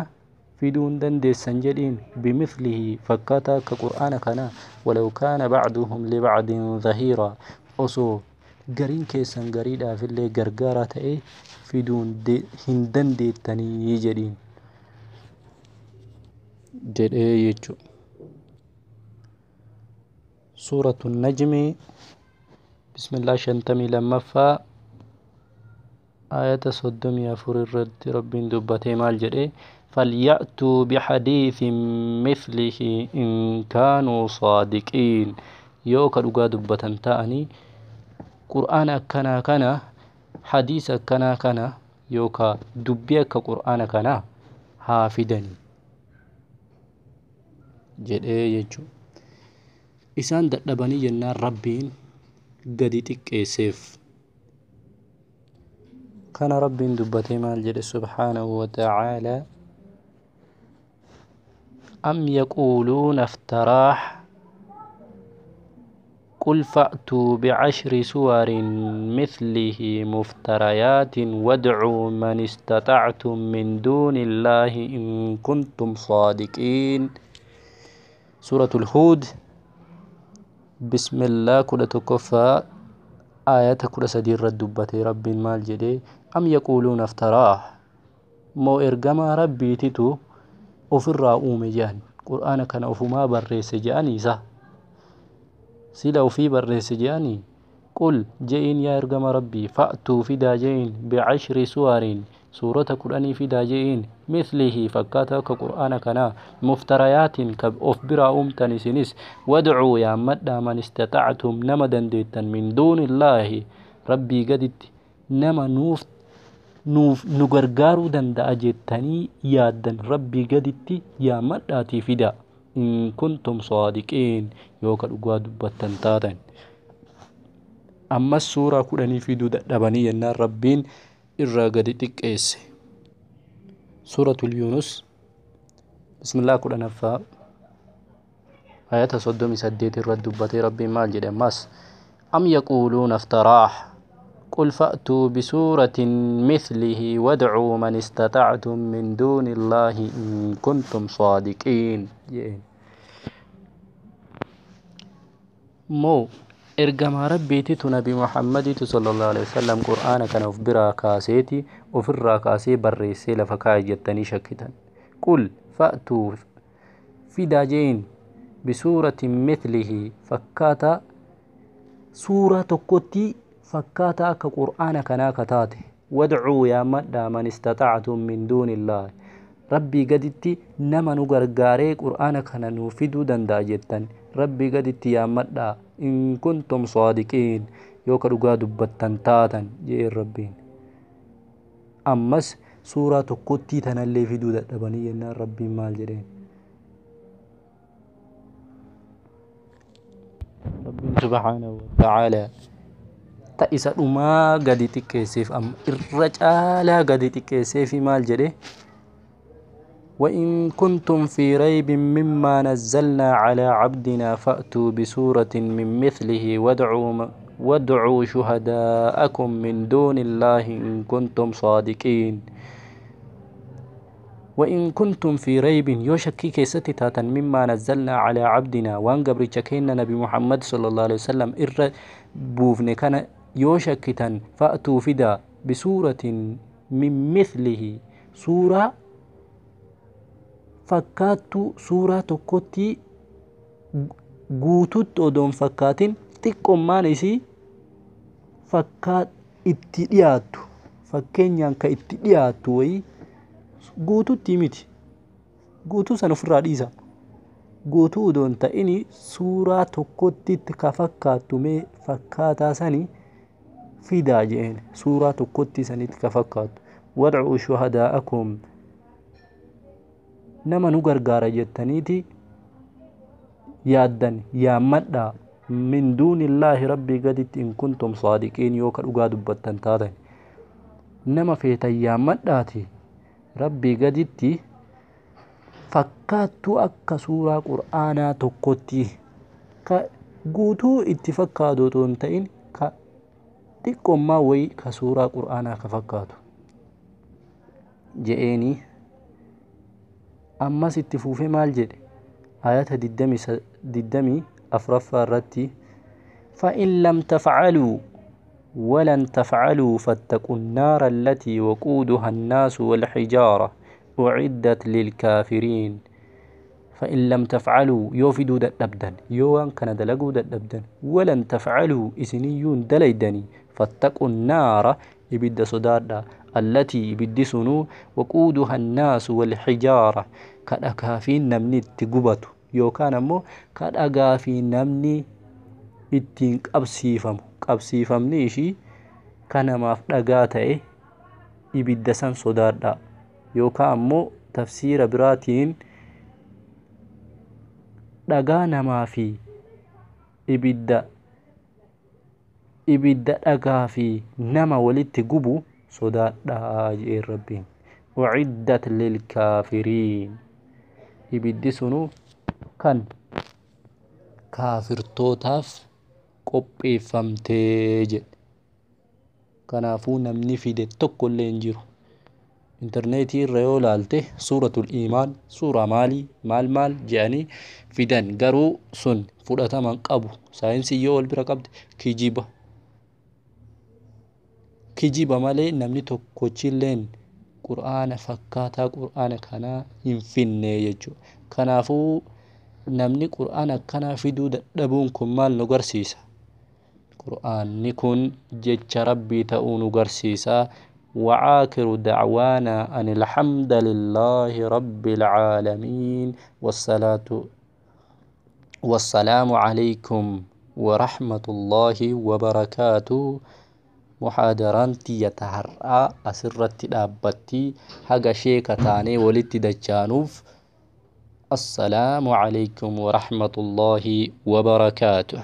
Speaker 1: في دون دندي سنجلين بمثله فكاتا كقرآن كنا ولو كان بعضهم لبعض ظهيرا أصو قرين كيسن قريدا في اللي قرقارة إيه في دون هندن تاني يجرين جد إيه يجو. سورة النجم بسم الله 52ffaa آية 34 الرد رب دبتي مال جري فليأتوا بحديث مثله إن كانوا صادقين yoo ka dhugaa dubbatan ta'anii qur'aana akkanaa kana hadiisa akkanaa kana yookaa dubbii akka qur'aana kanaa haa fidanii jedhee jechuudha. Isaan dadhabanii jennaan rabbiin gadi xiqqeesseef. Kana Rabbiin dubbatee maal jedhe subhaanahu wa ta'aalaa? Am yaquuluuna iftaraah قل فأتوا بعشر سور مثله مفتريات وادعوا من استطعتم من دون الله إن كنتم صادقين. سورة الهود بسم الله 11ffaa آية 13 irratti dubbatee Rabbiin maal jedhee? Am yaquuluuna iftaraah, moo ergamaa Rabbiititu ofirraa uume jedhan, qur'aana kana ofumaa barreesse jedhanii, isa sila ofii barreesse jedhanii? Qul je'iin, yaa ergama Rabbii, fa'tuu fidaa je'iin, bicashri suwariin, suurota 10 fidaa je'iin, mislihi, fakkaata akka qur'aana kanaa, muftarayaatiin, ka of biraa uumtan isinis, wadcuu, yaammadhaa, man istaxactum, nama dandeettan, min duuni illaahi, Rabbii gaditti nama nuuf nu gargaaruu danda'a jettanii yaaddan Rabbii gaditti yaammadhaatii fidaa, in kuntum saadiqiin, yoo ka dhugaa dubbattan taatan. Ammas suuraa 10 fiduu dadhabanii jennaan Rabbiin irraa gadi xiqqeesse. Suuratul Yunus bismillah 10ffaa ayata 38 irratti dubbatee Rabbiin maal jedhe ammas? Am yaquuluuna iftaraah قل فأتوا بسورة مثله وادعوا من استطعتم من دون الله إن كنتم صادقين. Moo ergamaa Rabbiititu, Nabi Muhammaditu sallallahu alaihi wasallam qur'aana kana of biraa kaaseeti ofirraa kaasee barreessee lafa kaa'e jettanii shakkitan? Qul fa'tuu, fidaa jeen, bisuuratin mithlihi, fakkaataa suuraa tokkotti fakkaataa akka qur'aana kanaa ka taate, wadcuu, yaammadhaa, man istaxactum min duuni illaahi, Rabbii gaditti nama nu gargaaree qur'aana kana nuu fiduu danda'a jettan Rabbii gaditti yaammadhaa, in kuntum saadiqiin, yoo ka dhugaa dubbattan taatan jeen Rabbiin. Ammas suuraa tokkottii tanallee fiduu dadhabanii jennaan Rabbiin maal jedheen? Rabbiin subhaanahu wa ta'aalaa ta isa dhumaa gadi xiqqeesseef, amma irra caalaa gadi xiqqeesseefi maal jedhe? وإن كنتم في ريب مما نزلنا على عبدنا فأتوا بسورة من مثله وادعوا شهداءكم من دون الله إن كنتم صادقين. وإن كنتم في ريب، yoo shakkii keessatti taatan، مما نزلنا على عبدنا، waan gabricha keenya Nabi Muhammad صلى الله عليه وسلم irra buufne kana yoo shakkitan، فأتوا fidaa، بسورة من مثله، suuraa fakkaattuu, suuraa tokkotti guututti odoon fakkaatin xiqqommaan isii fakkaat itti dhiyaattu, fakkeenyaan ka itti dhiyaattu wayii, guututti miti, guutuu san ofirraa dhiisa, guutuu odoon ta'ini suuraa tokkotti ka fakkaattu mee fakkaataa sani fidaa jeen, suuraa tokkotti sanitti ka fakkaattu, وادعوا شهداءكم، nama nu gargaara jettaniiti yaaddan yaammadhaa, من دون الله، Rabbii gaditti، إن كنتم صادقين، yoo ka dhugaa dubbattan taatan, nama feetan yaammadhaati Rabbii gaditti fakkaattuu akka suuraa qur'aanaa tokkotti ka guutuu itti fakkaatu otoo hin ta'in ka xiqqommaa wayii ka suuraa qur'aanaa ka fakkaatu je'eenii. Ammas itti fuufee maal jedhe ayata 24ffaa irratti? فإن لم تفعلوا ولن تفعلوا فاتقوا النار التي وقودها الناس والحجارة أعدت للكافرين. فإن لم تفعلوا، yoo fiduu dadhabdan, yoo waan kana dalaguu dadhabdan، ولن تفعلوا، isiniyyuun dalaydanii، فاتقوا النار، ibidda sodaadha، التي، ibiddi sunuu، وقودها الناس والحجارة، ka dhagaa fi namni itti gubatu yookaan ammoo ka dhagaa fi namni ittiin qabsiifamu, qabsiifamni ishii ka namaaf dhagaa ta'e, ibidda san sodaadha. Yookaan ammoo tafsiira biraatiin dhagaa namaa fi ibidda, ibidda dhagaa fi nama walitti gubu Sodaadhaa jeen Rabbiin. Uciddat lilkaafiriin, ibiddi sunu kan kaafirtootaaf qopheeffamtee jedhe. Kanaafuu namni fide tokko illee hin jiru. Intarneetii irra yoo laalte, suuratul iimaan, suuraa maalii maal maal jedhanii fidan, garuu sun fudhatama hin qabu. Saayinsii yoo wal bira qabde, kijiba kijiba malee namni tokkochilleen Qur'aana fakkaataa Qur'aana kanaa hin finne jechuudha. Kanaafuu namni Qur'aana akkanaa fiduu dadhabuun kun maal nu garsiisa? Qur'aanni kun jecha Rabbii ta'uu nu garsiisa. وآخر دعوانا أن الحمد لله رب العالمين، والصلاة والسلام عليكم ورحمة الله وبركاته. Muhaadaraan tiyya ta har'aa asirratti dhaabbatti. Haga sheeka taanee walitti dachaanuuf, assalaamu alaykum warahmatullaahi wabarakaatuh.